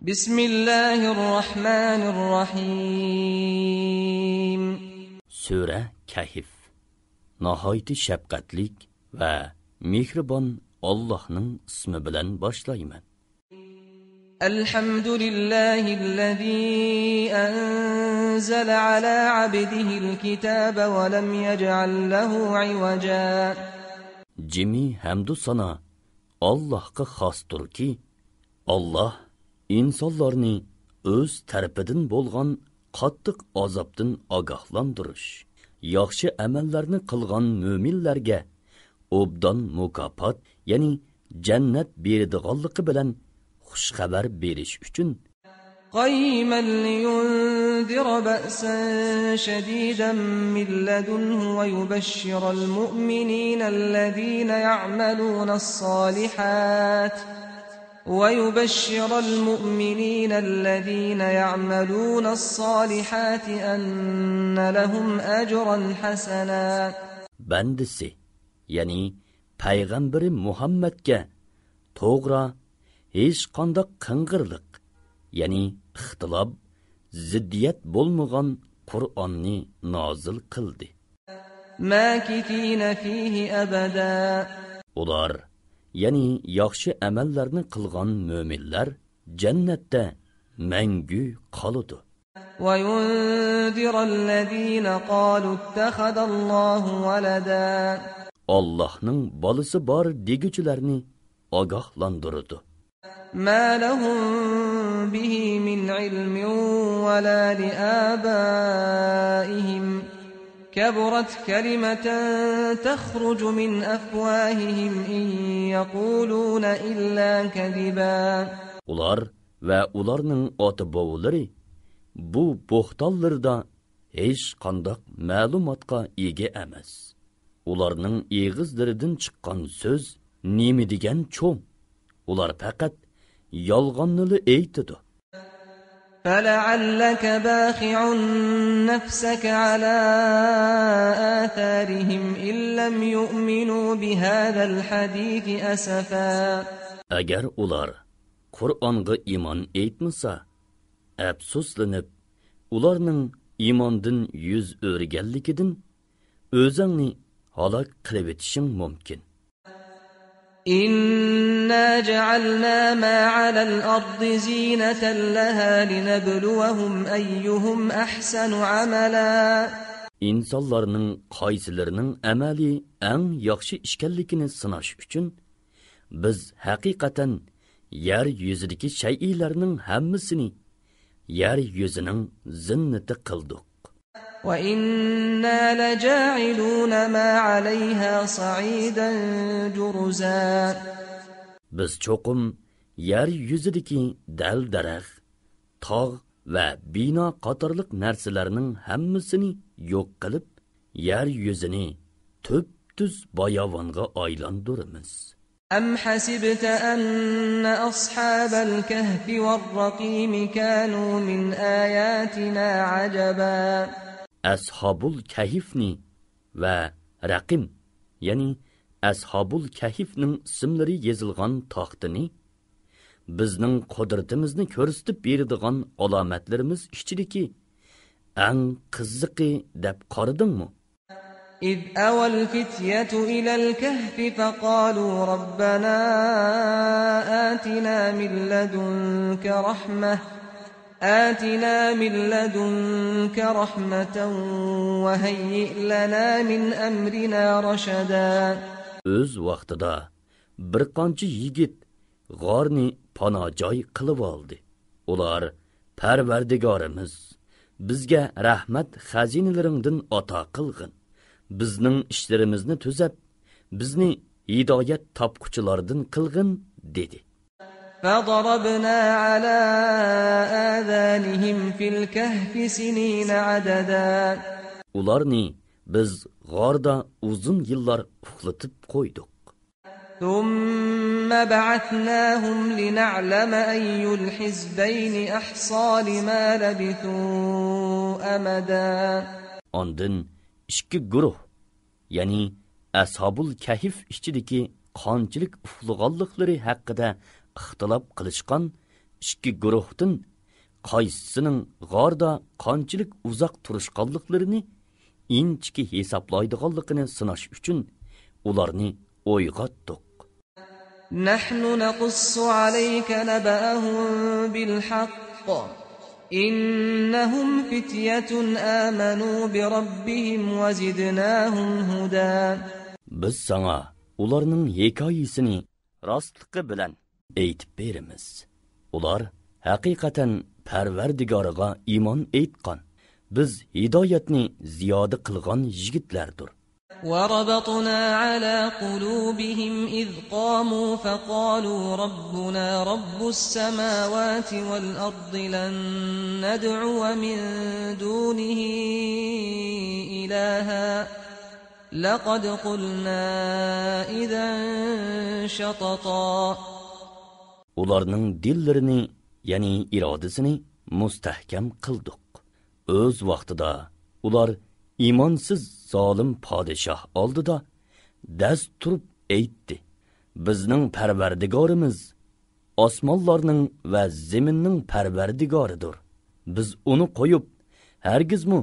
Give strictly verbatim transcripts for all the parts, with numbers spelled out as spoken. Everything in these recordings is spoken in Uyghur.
بسم الله الرحمن الرحيم. سۈرە كەھف. ناھايىتى شەپقەتلىك ۋە مېھرىبان ئاللاھنىڭ ئىسمى بىلەن باشلايمەن. الحمد لله الذي أنزل على عبده الكتاب ولم يجعل له عوجا. جىمى ھەمدۇ سانا ئاللاھقا خاستۇركى، ئاللاھ ئىنسانلارنى ئۆز تەرىپىدىن بولغان قاتتىق ئازابتىن ئاگاھلاندۇرۇش، ياخشى ئەمەللەرنى قىلغان مۆمىنلەرگە ئوبدان مۇكاپات، يەنى جەننەت بېرىدىغانلىقى بىلەن خۇش خەۋەر بېرىش ئۈچۈن، قيما لينذر بأسا شديدا من لدنه ويبشر المؤمنين الذين يعملون الصالحات ويبشر المؤمنين الذين يعملون الصالحات أن لهم أجرا حسنا. بەندىسى، يەنى پەيغەمبىرى مۇھەممەدكە توغرا، ھېچقانداق قىڭغىرلىق، يەنى ئىختىلاپ، زىددىيەت بولمىغان قۇرئاننى نازىل قىلدى. ماكثين فيه أبدا. ئۇلار، يەنى ياخشى ئەمەللەرنى قىلغان مۆمىنلەر جەننەتتە مەڭگۈ قالىدۇ. وينذر الذين قالوا اتخذ الله ولدا. ئاللاھنىڭ بالىسى بار دېگۈچىلەرنى ئاگاھلاندۇرىدۇ. ما لهم به من علم ولا لآبائهم كبرت كلمة تخرج من أفواههم إن يقولون إلا كذبا. ئۇلار ۋە ئۇلارنىڭ ئاتا-بوۋىلىرى بۇ بوھتانلىرىدا ھېچقانداق مەلۇماتقا ئىگە ئەمەس. ئۇلارنىڭ ئېغىزلىرىدىن چىققان سۆز نېمە دېگەن چوڭ؟ ئۇلار پەقەت يالغاننىلا ئېيتىدۇ. فلعلك باخع نفسك على آثارهم إن لم يؤمنوا بهذا الحديث أسفا. ئەگەر ئۇلار قۇرئانغا ئىمان ئېيتمىسا، ئەپسۇسلىنىپ، ئۇلارنىڭ ئىماندىن يۈز ئۆرۈگەنلىكىدىن ئۆزۈڭنى ھالاك قىلىۋېتىشىڭ مۇمكىن. إنا جعلنا ما على الأرض زينة لها لنبلوهم أيهم أحسن عملا. ئىنسانلارنىڭ قايسىلىرىنىڭ ئەمەلى ئەڭ ياخشى ئىكەنلىكىنى سىناش ئۈچۈن، بىز ھەقىقەتەن يەر يۈزىدىكى شەيئىلەرنىڭ ھەممىسىنى يەر يۈزىنىڭ زىننىتى قىلدۇق. وإنا لجاعلون ما عليها صعيدا جرزا. بىز چوقۇم يەر يۈزىدىكى دەل-دەرەخ، تاغ ۋە بىنا قاتارلىق نەرسىلەرنىڭ ھەممىسىنى يوق قىلىپ، يەر يۈزىنى تۈپتۈز باياۋانغا ئايلاندۇرىمىز. أم حسبت أن أصحاب الكهف والرقيم كانوا من آياتنا عجبا. ئەسھابۇل كەھفنى ۋە رەقىم، يەنى ئەسھابۇل كەھفنىڭ ئىسىملىرى يېزىلغان تاختىنى بىزنىڭ قۇدرىتىمىزنى كۆرسىتىپ بېرىدىغان ئالامەتلىرىمىز ئىچىدىكى ئەڭ قىزىقى دەپ قارىدىڭمۇ؟ إذ أوى الفتية إلى الكهف فقالوا ربنا آتنا من لدنك رحمة، آتنا من لدنك رحمة وهيئ لنا من أمرنا رشدا. ئۆز ۋاقتىدا بىر قانچە يىگىت غارنى پاناھ جاي قىلىۋالدى. ئۇلار، پەرۋەردىگارىمىز، بىزگە رەھمەت خەزىنىلىرىڭدىن ئاتا قىلغىن، بىزنىڭ ئىشلىرىمىزنى تۈزەپ، بىزنى ھىدايەت تاپقۇچىلاردىن قىلغىن، دېدى. فضربنا على آذانهم في الكهف سنين عددا. ئۇلارنى بىز غاردا ئۇزۇن يىللار ئۇخلىتىپ قويدۇق. ثم بعثناهم لنعلم أي الحزبين أحصى لما لبثوا أمدا. ئاندىن ئىككى گۇرۇھ، يەنى ئەسھابۇل كەھف ئىچىدىكى قانچىلىك ئۇخلىغانلىقلىرى ھەققىدە ئىختىلاپ قىلىشقان ئىككى گۇرۇھتىن قايسىسىنىڭ غاردا قانچىلىك ئۇزاق تۇرۇشقانلىقلىرىنى ئىنچىكە ھېسابلايدىغانلىقىنى سىناش ئۈچۈن ئۇلارنى ئويغاتتۇق. نحن نقص عليك نبأهم بالحق إنهم فتية آمنوا بربهم وزدناهم هدى. بىز ساڭا ئۇلارنىڭ ھېكايىسىنى راستلىقى بىلەن ئېيتىپ بېرىمىز. ئۇلار ھەقىقەتەن پەرۋەردىگارىغا ئىمان ئېيتقان، بىز ھىدايەتنى زىيادە قىلغان يىگىتلەردۇر. وربطنا على قلوبهم إذ قاموا فقالوا ربنا رب السماوات والأرض لن ندعو من دونه إلها لقد قلنا إذا شططا. ئۇلارنىڭ دىللىرىنى، يەنى ئىرادىسىنى مۇستەھكەم قىلدۇق. ئۆز ۋاقتىدا ئۇلار ئىمانسىز زالىم پادىشاھ ئالدىدا دەس تۇرۇپ ئېيتتى: «بىزنىڭ پەرۋەردىگارىمىز ئاسمانلارنىڭ ۋە زېمىننىڭ پەرۋەردىگارىدۇر. بىز ئۇنى قويۇپ، ھەرگىزمۇ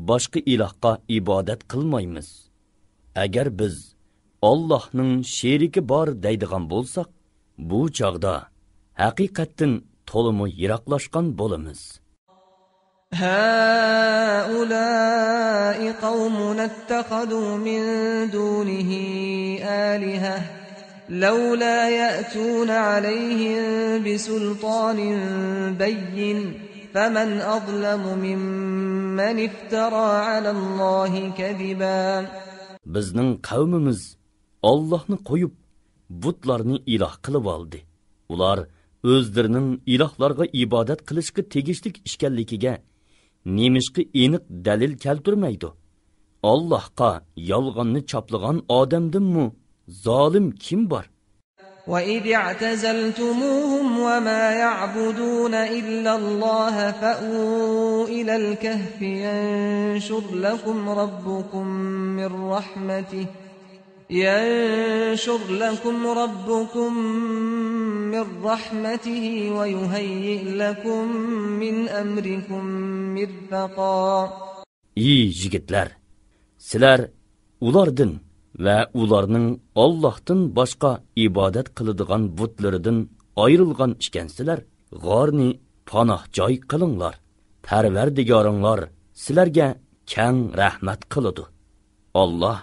باشقا ئىلاھقا ئىبادەت قىلمايمىز. ئەگەر بىز ئاللاھنىڭ شېرىكى بار دەيدىغان بولساق، بۇ چاغدا ھەقىقەتتىن تولىمۇ يىراقلاشقان بولىمىز.» هؤلاء قومنا اتخذوا من دونه آلهة لولا يأتون عليهم بسلطان بين فمن أظلم ممن افترى على الله كذبا. بىزنىڭ قەۋمىمىز ئاللاھنى قويۇپ، بۇتلارنى ئىلاھ قىلىۋالدى. ئۇلار ئۆزلىرىنىڭ ئىلاھلارغا ئىبادەت قىلىشقا تېگىشلىك ئىكەنلىكىگە نېمىشقا ئېنىق دەلىل كەلتۈرمەيدۇ؟ ئاللاھقا يالغاننى چاپلىغان ئادەمدىنمۇ زالىم كىم بار؟ وإذ اعتزلتموهم وما يعبدون إلا الله فأووا إلى الكهف ينشر لكم ربكم من رحمته ينشر لكم ربكم من رحمته ويهيئ لكم من أمركم مرفقا. ئى يىگىتلەر، سىلەر ئۇلاردىن ۋە ئۇلارنىڭ ئاللاھتىن باشقا ئىبادەت قىلىدىغان بۇتلىرىدىن ئايرىلغان ئىكەنسىلەر، غارنى پاناھ جاي قىلىڭلار. پەرۋەردىگارىڭلار سىلەرگە كەڭ رەھمەت قىلىدۇ. ئاللاھ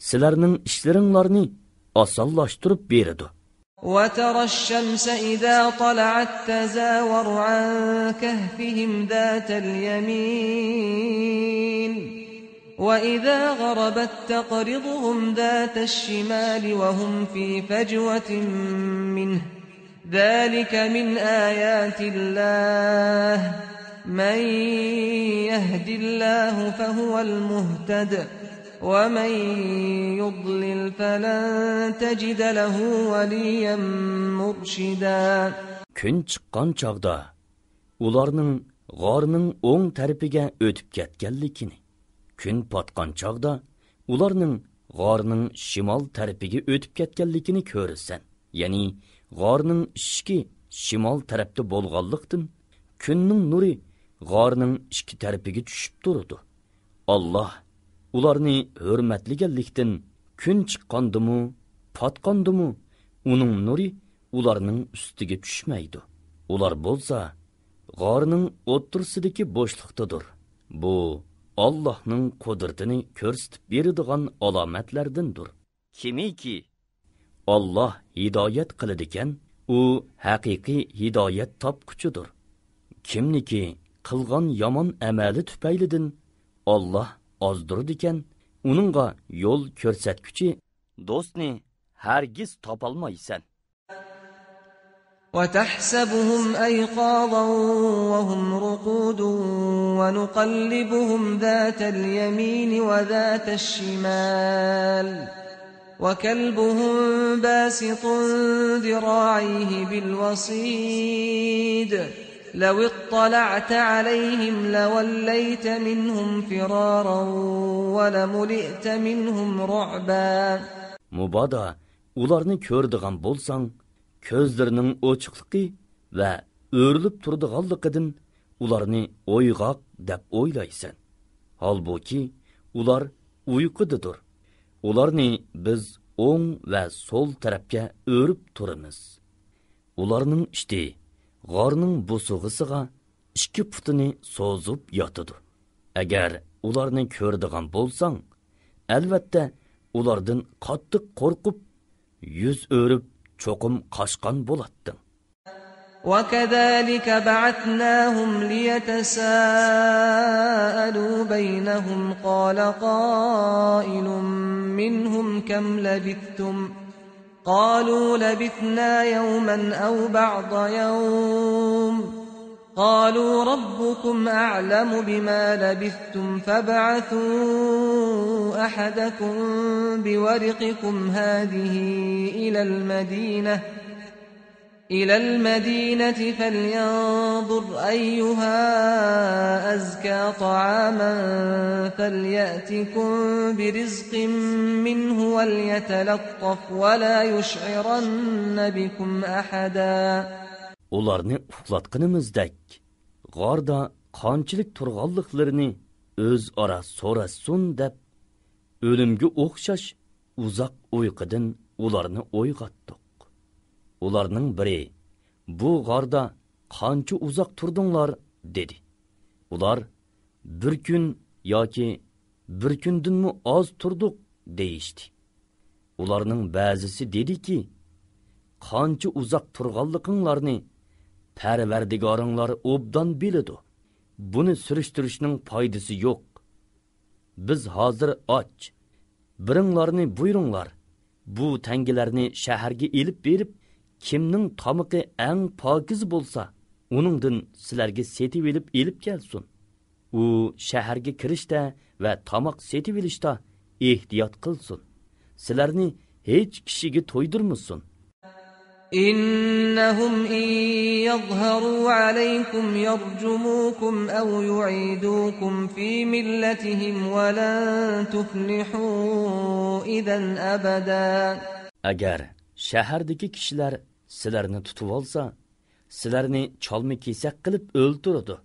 سىلەرنىڭ ئىشلىرىڭلارنى ئاسانلاشتۇرۇپ بېرىدۇ. وترى الشمس إذا طلعت تزاور عن كهفهم ذات اليمين وإذا غربت تقرضهم ذات الشمال وهم في فجوة منه ذلك من آيات الله من يهد الله فهو المهتد ومن يضلل فلن تجد له وليا مرشدا. كۈن چىققان چاغدا ئۇلارنىڭ غارنىڭ ئوڭ تەرىپىگە ئۆتۈپ كەتكەنلىكىنى، كۈن پاتقان چاغدا ئۇلارنىڭ غارنىڭ شىمال تەرىپىگە ئۆتۈپ كەتكەنلىكىنى كۆرىسەن. يەنى غارنىڭ ئىشىكى شىمال تەرەپتە بولغانلىقتىن، كۈننىڭ نۇرى غارنىڭ ئىككى تەرىپىگە چۈشۈپ تۇرىدۇ. ئاللاھ ئۇلارنى ھۆرمەتلىگەنلىكتىن، كۈن چىققاندىمۇ، پاتقاندىمۇ ئۇنىڭ نۇرى ئۇلارنىڭ ئۈستىگە چۈشمەيدۇ. ئۇلار بولسا غارنىڭ ئوتتۇرىسىدىكى بوشلۇقتىدۇر. بۇ ئاللاھنىڭ قۇدرىتىنى كۆرسىتىپ بېرىدىغان ئالامەتلەردىندۇر. كىمكى ئاللاھ ھىدايەت قىلىدىكەن، ئۇ ھەقىقىي ھىدايەت تاپقۇچىدۇر. كىمنىكى قىلغان يامان ئەمەلى تۈپەيلىدىن ئاللاھ ئازدۇرىدىكەن، ئۇنىڭغا يول كۆرسەتكۈچى، دوستنى ھەرگىز تاپالمايسەن. وتحسبهم أيقاظا وهم رقود ونقلبهم ذات اليمين وذات الشمال وكلبهم باسط ذراعيه بالوصيد لو اطلعت عليهم لوليت منهم فرارا ولملئت منهم رعبا. مۇبادا ئۇلارنى كۆرىدىغان بولساڭ، كۆزلىرىنىڭ ئوچۇقلۇقى ۋە ئۆرۈلۈپ تۇرىدىغانلىقىدىن ئۇلارنى ئويغاق دەپ ئويلايسەن. ھالبۇكى، ئۇلار ئۇيقۇدىدۇر. ئۇلارنى بىز ئوڭ ۋە سول تەرەپكە ئۆرۈپ تۇرىمىز. ئۇلارنىڭ ئىشتى غارنىڭ بوسۇغىسىغا ئىككى پۇتىنى سوزۇپ ياتىدۇ. ئەگەر ئۇلارنى كۆرىدىغان بولساڭ، ئەلۋەتتە، ئۇلاردىن قاتتىق قورقۇپ، يۈز ئۆرۈپ، چوقۇم قاچقان بولاتتىڭ. وكذلك بعثناهم ليتساءلوا بينهم قال قائل منهم كم لبثتم قالوا لبثنا يوما أو بعض يوم قالوا ربكم أعلم بما لبثتم فابعثوا أحدكم بورقكم هذه إلى المدينة إلى المدينة فلينظر أيها أزكى طعاما فليأتكم برزق منه وليتلطف ولا يشعرن بكم أحدا. ئۇلارنى ئۇخلاتقىنىمىزدەك، غاردا قانچىلىك تۇرغانلىقلىرىنى ئۆزئارا سوراشسۇن دەپ، ئۆلۈمگە ئوخشاش ئۇزاق ئۇيقۇدىن ئۇلارنى ئويغاتتۇق. ئۇلارنىڭ بىرى، «بۇ غاردا قانچە ئۇزاق تۇردۇڭلار؟» دېدى. ئۇلار، «بىر كۈن ياكى بىر كۈندىنمۇ ئاز تۇردۇق» دېيىشتى. ئۇلارنىڭ بەزىسى دېدىكى، «قانچە ئۇزاق تۇرغانلىقىڭلارنى پەرۋەردىگارىڭلار ئوبدان بىلىدۇ. بۇنى سۈرۈشتۈرۈشنىڭ پايدىسى يوق. بىز ھازىر ئاچ. بىرىڭلارنى بۇيرۇڭلار، بۇ تەڭگىلەرنى شەھەرگە ئېلىپ بېرىپ، كىمنىڭ تامىقى ئەڭ پاكىز بولسا، ئۇنىڭدىن سىلەرگە سېتىۋېلىپ ئېلىپ كەلسۇن. ئۇ شەھەرگە كىرىشتە ۋە تاماق سېتىۋېلىشتا ئېھتىيات قىلسۇن. سىلەرنى ھېچ كىشىگە تويدۇرمىسۇن.» إنهم إن يظهروا عليكم يرجموكم أو يعيدوكم في ملتهم ولن تفلحوا إذا أبدا. ئەگەر شەھەردىكى كىشىلەر سىلەرنى تۇتۇۋالسا، سىلەرنى چالما-كېسەك قىلىپ ئۆلتۈرىدۇ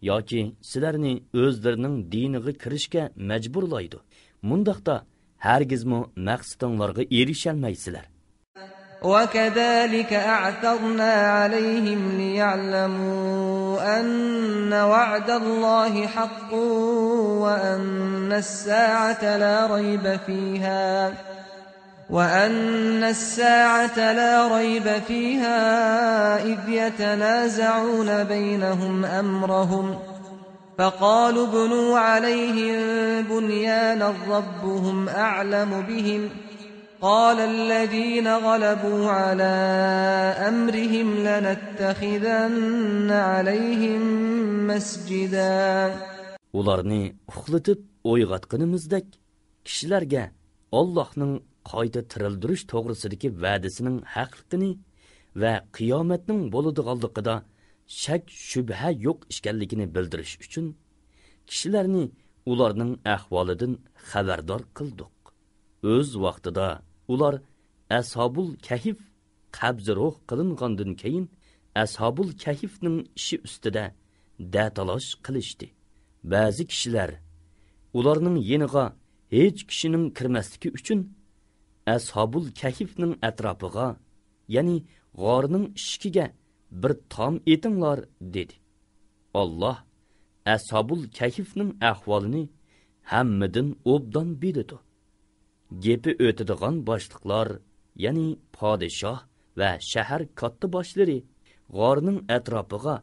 ياكى سىلەرنى ئۆزلىرىنىڭ دىنىغا كىرىشكە مەجبۇرلايدۇ. مۇنداقتا ھەرگىزمۇ مەقسىتىڭلارغا ئېرىشەلمەيسىلەر. وكذلك أعثرنا عليهم ليعلموا أن وعد الله حق وأن الساعة لا ريب فيها وأن الساعة لا ريب فيها إذ يتنازعون بينهم أمرهم فقالوا ابنوا عليهم بنيانا ربهم أعلم بهم قال الذين غلبوا على أمرهم لنتخذن عليهم مسجدا. ئۇلارنى ئۇخلىتىپ ئويغاتقىنىمىزدەك، كىشىلەرگە ئاللاھنىڭ قايتا تىرىلدۈرۈش توغرىسىدىكى ۋەدىسىنىڭ ھەقلىقىنى ۋە قىيامەتنىڭ بولىدىغانلىقىدا شەك-شۈبھە يوق ئىكەنلىكىنى بىلدۈرۈش ئۈچۈن، كىشىلەرنى ئۇلارنىڭ ئەھۋالىدىن خەۋەردار قىلدۇق. ئۆز ۋاقتىدا ئۇلار ئەسھابۇل كەھف قەبزى روھ قىلىنغاندىن كېيىن، ئەسھابۇل كەھفنىڭ ئىشى ئۈستىدە دەتالاش قىلىشتى. بەزى كىشىلەر ئۇلارنىڭ يېنىغا ھېچ كىشىنىڭ كىرمەسلىكى ئۈچۈن، ئەسھابۇل كەھفنىڭ ئەتراپىغا، يەنى غارنىڭ ئىشىكىگە بىر تام ئېتىڭلار، دېدى. ئاللاھ ئەسھابۇل كەھفنىڭ ئەھۋالىنى ھەممىدىن ئوبدان بىلىدۇ. گېپى ئۆتىدىغان باشلىقلار، يەنى پادىشاھ ۋە شەھەر كاتتىباشلىرى غارنىڭ ئەتراپىغا،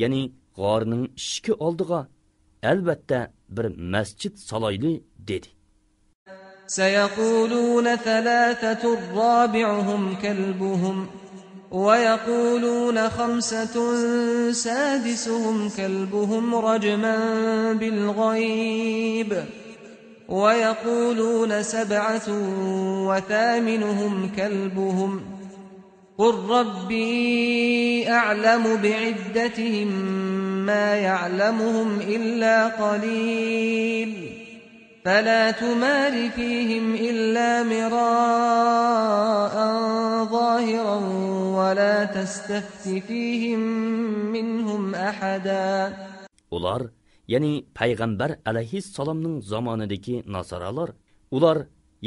يەنى غارنىڭ ئىشىكى ئالدىغا ئەلۋەتتە بىر مەسچىت سالايلى، دېدى. سيقولون ثلاثة رابعهم كلبهم ويقولون خمسة سادسهم كلبهم رجما بالغيب ويقولون سبعة وثامنهم كلبهم قل ربي أعلم بعدتهم ما يعلمهم إلا قليل فلا تمار فيهم إلا مراء ظاهرا ولا تستفت فيهم منهم أحدا. ئۇلار، يەنى پەيغەمبەر ئەلەيھىسسالامنىڭ زامانىدىكى ناسارالار، ئۇلار،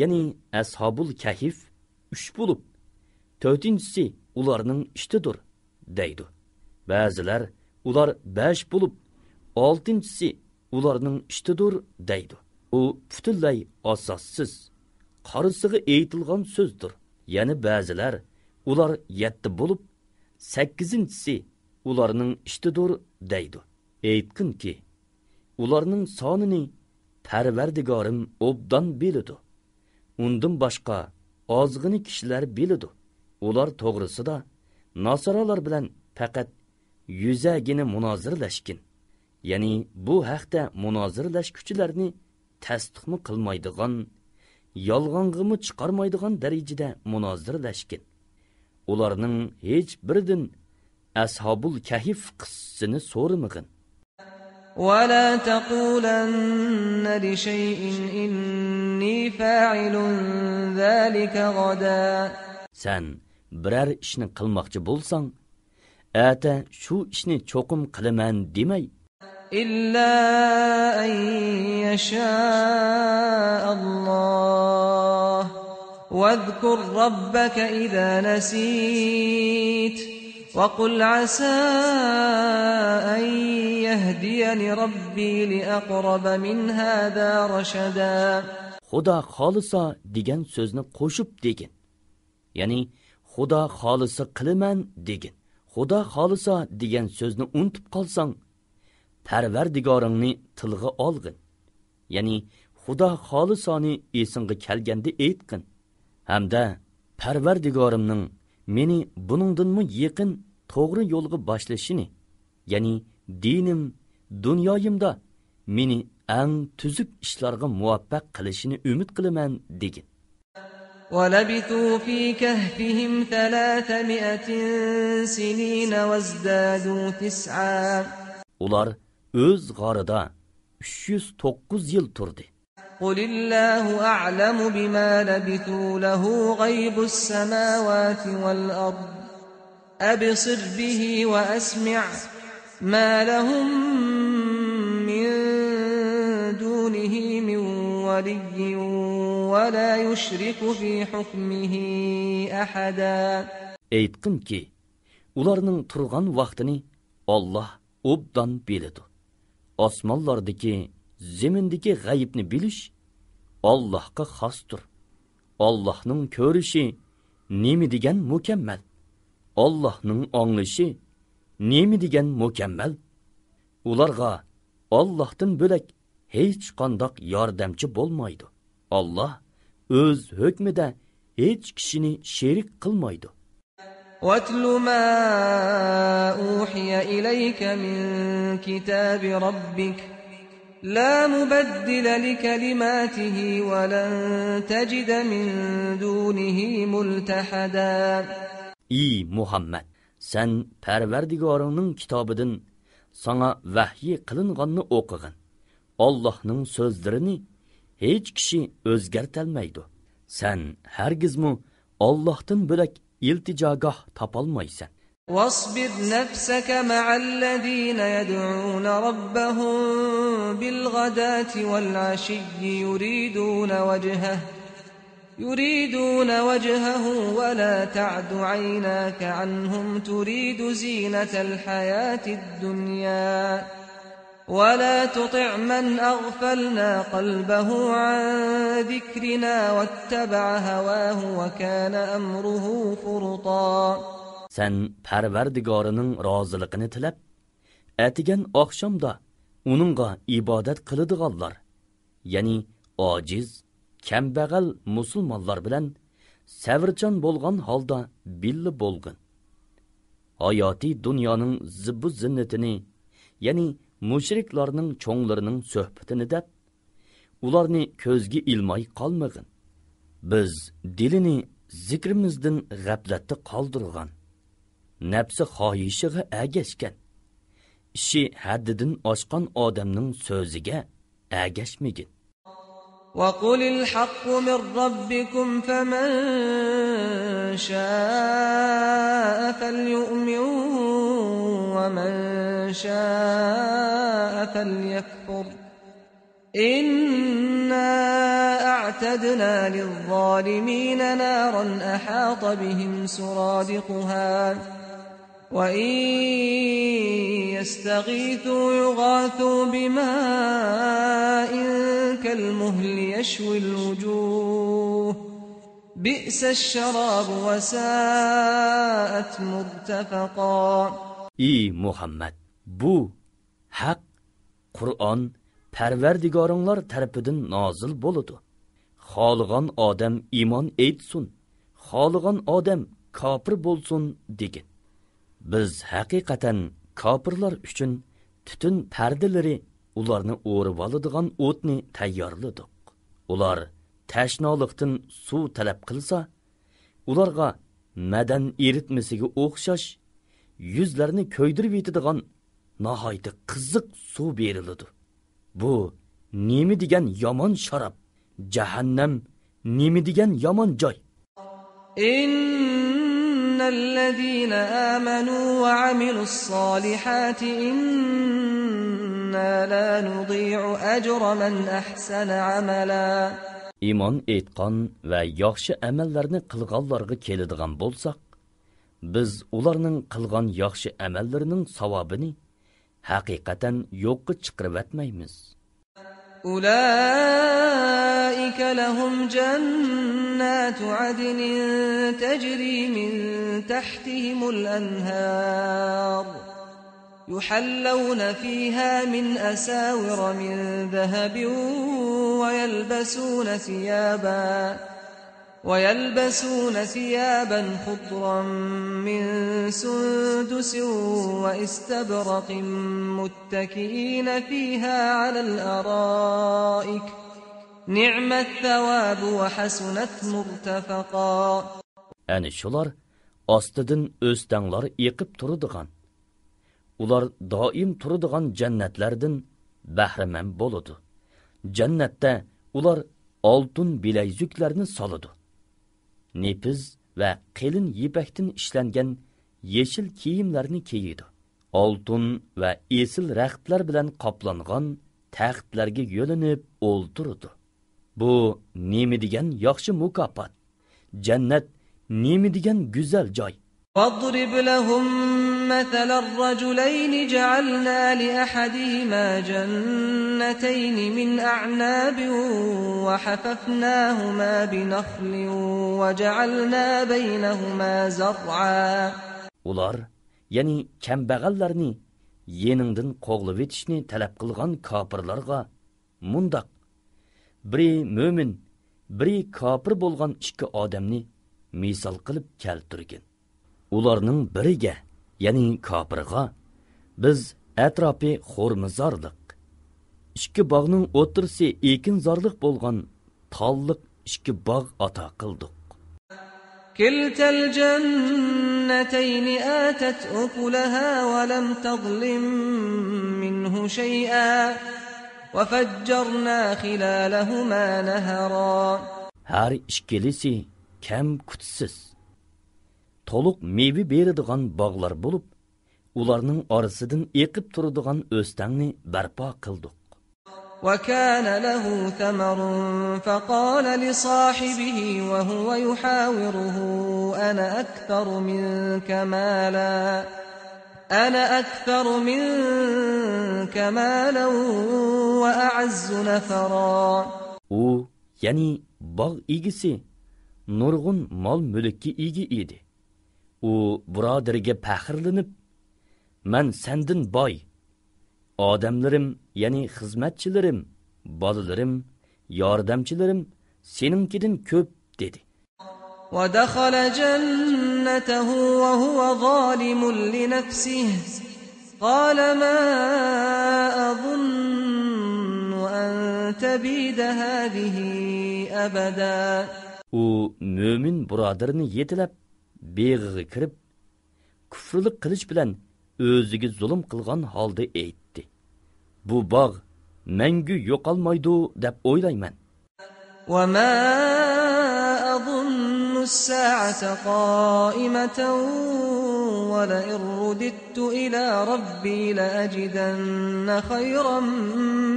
يەنى ئەسھابۇل كەھف، ئۈچ بولۇپ، تۆتىنچىسى ئۇلارنىڭ ئىچىدۇر، دەيدۇ. بەزىلەر، ئۇلار بەش بولۇپ، ئالتىنچىسى ئۇلارنىڭ ئىچىدۇر، دەيدۇ. بۇ پۈتۈنلەي ئاساسسىز، قارىسىغا ئېيتىلغان سۆزدۇر. يەنە بەزىلەر، ئۇلار يەتتە بولۇپ، سەككىزىنچىسى ئۇلارنىڭ ئىچىدۇر، دەيدۇ. ئېيتقىنكى، ئۇلارنىڭ سانىنى پەرۋەردىگارىم ئوبدان بىلىدۇ. ئۇندىن باشقا ئازغىنە كىشىلەر بىلىدۇ. ئۇلار توغرىسىدا ناسارالار بىلەن پەقەت يۈزەگىنە مۇنازىرىلەشكىن. يەنى بۇ ھەقتە مۇنازىرىلەشكۈچىلەرنى تەستىقمۇ قىلمايدىغان، يالغانغىمۇ چىقارمايدىغان دەرىجىدە مۇنازىرىلەشكىن. ئۇلارنىڭ ھېچ بىرىدىن ئەسھابۇل كەھف قىسسىسىنى سورىمىغىن. ولا تقولن لشيء إني فاعل ذلك غدا. سەن بىرەر ئىشنى قىلماقچى بولساڭ، ئەتە شۇ ئىشنى چوقۇم قىلىمەن دېمەي. إلا أن يشاء الله. واذكر ربك إذا نسيت. وقل عسى أن يهديني ربي لأقرب من هذا رشدا. خۇدا خالىسا دېگەن سۆزنى قوشۇپ دېگىن. يەنى، خۇدا خالىسا قىلىمەن دېگىن. خۇدا خالىسا دېگەن سۆزنى ئۇنتۇپ قالساڭ، پەرۋەردىگارىڭنى تىلغا ئالغىن. يەنى، خۇدا خالىسانى ئېسىڭغا كەلگەندە ئېيتقىن. ھەمدە پەرۋەردىگارىمنىڭ مېنى بۇنىڭدىنمۇ يېقىن توغرا يولغا باشلىشىنى، يەنى دىنىم، دۇنيايىمدا مېنى ئەڭ تۈزۈك ئىشلارغا مۇۋەپپەق قىلىشىنى ئۈمىد قىلىمەن، دېگىن. ولبثوا في كهفهم ثلاثمائة سنين وازدادوا تسعا. ئۇلار ئۆز غارىدا ئۈچ يۈز توققۇز يىل تۇردى. قل الله أعلم بما لبثوا له غيب السماوات والأرض أبصر به وأسمع ما لهم من دونه من ولي ولا يشرك في حكمه أحدا. ئېيتقىنكى، ئۇلارنىڭ تۇرغان ۋاقتىنى ئاللاھ ئوبدان بىلىدۇ. ئاسمانلاردىكى، زېمىندىكى غەيىبنى بىلىش ئاللاھقا خاستۇر. ئاللاھنىڭ كۆرۈشى نېمە دېگەن مۇكەممەل! ئاللاھنىڭ ئاڭلىشى نېمە دېگەن مۇكەممەل! ئۇلارغا ئاللاھتىن بۆلەك ھېچقانداق ياردەمچى بولمايدۇ. ئاللاھ ئۆز ھۆكمىدە ھېچ كىشىنى شېرىك قىلمايدۇ. واتل ما أوحي إليك من كتاب ربك لا مبدل لكلماته ولن تجد من دونه ملتحدا. ئى مۇھەممەد، سەن پەرۋەردىگارىڭنىڭ كىتابىدىن ساڭا ۋەھيى قىلىنغاننى ئوقۇغىن. ئاللاھنىڭ سۆزلىرىنى ھېچ كىشى ئۆزگەرتەلمەيدۇ. سەن ھەرگىزمۇ ئاللاھتىن بۆلەك ئىلتىجاگاھ تاپالمايسەن. واصبر نفسك مع الذين يدعون ربهم بالغداة والعشي يريدون وجهه، يريدون وجهه ولا تعد عيناك عنهم تريد زينة الحياة الدنيا ولا تطع من أغفلنا قلبه عن ذكرنا واتبع هواه وكان أمره فرطا. سەن پەرۋەردىگارىنىڭ رازىلىقىنى تىلەپ، ئەتىگەن ئاخشامدا ئۇنىڭغا ئىبادەت قىلىدىغانلار، يەنى ئاجىز، كەمبەغەل مۇسۇلمانلار بىلەن سەۋرچان بولغان ھالدا بىللە بولغىن. ھاياتىي دۇنيانىڭ زىبۇ زىننىتىنى، يەنى مۇشرىكلارنىڭ چوڭلىرىنىڭ سۆھبىتىنى دەپ، ئۇلارنى كۆزگە ئىلماي قالمىغىن. بىز دىلىنى زىكرىمىزدىن غەپلەتتە قالدۇرغان، نەپسى خاھىشىغا ئەگەشكەن، ئىشى ھەددىدىن ئاشقان ئادەمنىڭ سۆزىگە ئەگەشمىگىن. وقل الحق من ربكم فمن شاء فليؤمن ومن شاء فليكفر إنا أعتدنا للظالمين نارا أحاط بهم سرادقها وإن يستغيثوا يغاثوا بماء كالمهل يشوي الوجوه بئس الشراب وساءت مرتفقا. ئى مۇھەممەد، بۇ ھەق، قۇرئان پەرۋەردىگارىڭلار تەرىپىدىن نازىل بولىدۇ. خالىغان ئادەم ئىمان ئېيتسۇن، خالىغان ئادەم كاپىر بولسۇن دېگىن. بىز ھەقىقەتەن كاپىرلار ئۈچۈن تۈتۈن پەردىلىرى، ئۇلارنى ئورىۋالىدىغان ئوتنى تەييارلىدۇق. ئۇلار تەشنالىقتىن سۇ تەلەپ قىلسا، ئۇلارغا مەدەن ئېرىتمىسىگە ئوخشاش يۈزلەرنى كۆيدۈرۈۋېتىدىغان ناھايىتى قىزىق سۇ بېرىلىدۇ. بۇ نېمە دېگەن يامان شاراب! جەھەننەم نېمە دېگەن يامان جاي! إن الذين آمنوا وعملوا الصالحات إنا لا نضيع أجر من أحسن عملا. ئىمان ئېيتقان ۋە ياخشى ئەمەللەرنى قىلغانلارغا كېلىدىغان بولساق، بىز ئۇلارنىڭ قىلغان ياخشى ئەمەللىرىنىڭ ساۋابىنى ھەقىقەتەن يوققا چىقىرىۋەتمەيمىز. أولئك لهم جنات عدن تجري من تحتهم الأنهار يحلون فيها من أساور من ذهب ويلبسون ثيابا ويلبسون ثيابا خضرا من سندس وإستبرق متكئين فيها على الأرائك نعم الثواب وحسنت مرتفقا. ئەنە شۇلار ئاستىدىن ئۆستەڭلار ئېقىپ تۇرىدىغان، ئۇلار دائىم تۇرىدىغان جەننەتلەردىن بەھرىمەن بولىدۇ. جەننەتتە ئۇلار ئالتۇن بىلەيزۈكلەرنى سالىدۇ. نېپىز ۋە قېلىن يىپەكتىن ئىشلەنگەن يېشىل كىيىملەرنى كىيىدۇ. ئالتۇن ۋە ئېسىل رەختلەر بىلەن قاپلانغان تەختلەرگە يۆلىنىپ ئولتۇرىدۇ. بۇ نېمە دېگەن ياخشى مۇكاپات! جەننەت نېمە دېگەن گۈزەل جاي! واضرب لهم مثلا رجلين جعلنا لأحدهما جنتين من أعناب وحففناهما بنخل وجعلنا بينهما زرعا. ئۇلار، يەنى كەمبەغەللەرنى يېنىڭدىن قوغلىۋېتىشنى تەلەپ قىلغان كاپىرلارغا مۇنداق، بىرى مۆمىن، بىرى كاپىر بولغان ئىككى ئادەمنى مىسال قىلىپ كەلتۈرگىن. ئۇلارنىڭ بىرىگە، يەنى كاپىرغا، بىز ئەتراپى خورمىزارلىق، ئىككى باغنىڭ ئوتتۇرىسى ئېكىنزارلىق بولغان تاللىق ئىككى باغ ئاتا قىلدۇق. كلتا الجنتين آتت أكلها ولم تظلم منه شيئا وفجرنا خلالهما نهرا. ھەر ئىككىلىسى كەم-كۈتسىز، تولۇق مېۋە بېرىدىغان باغلار بولۇپ، ئۇلارنىڭ ئارىسىدىن ئېقىپ تۇرىدىغان ئۆستەڭنى بەرپا قىلدۇق. وكان له ثمر فقال لصاحبه وهو يحاوره أنا أكثر منك مالا أنا أكثر منك مالا وأعز نفرا. ئۇ، يەنى باغ ئىگىسى، نۇرغۇن مال-مۈلۈككە ئىگە ئىدى. ئۇ بۇرادىرىگە پەخىرلىنىپ، مەن سەندىن باي، ئادەملىرىم، يەنى خىزمەتچىلىرىم، بالىلىرىم، ياردەمچىلىرىم سېنىڭكىدىن كۆپ، دېدى. ودخل جنته وهو ظالم لنفسه قال ما أظن أن تبيد هذه أبدا. ئۇ مۆمىن بۇرادىرىنى يېتىلەپ، بېغىغا كىرىپ، كۇفرىلىق قىلىش بىلەن ئۆزىگە زۇلۇم قىلغان ھالدا ئېيتتى، بۇ باغ مەڭگۈ يوقالمايدۇ دەپ ئويلايمەن. وما أظن الساعة قائمة ولئن رددت إلى ربي لأجدن خيرا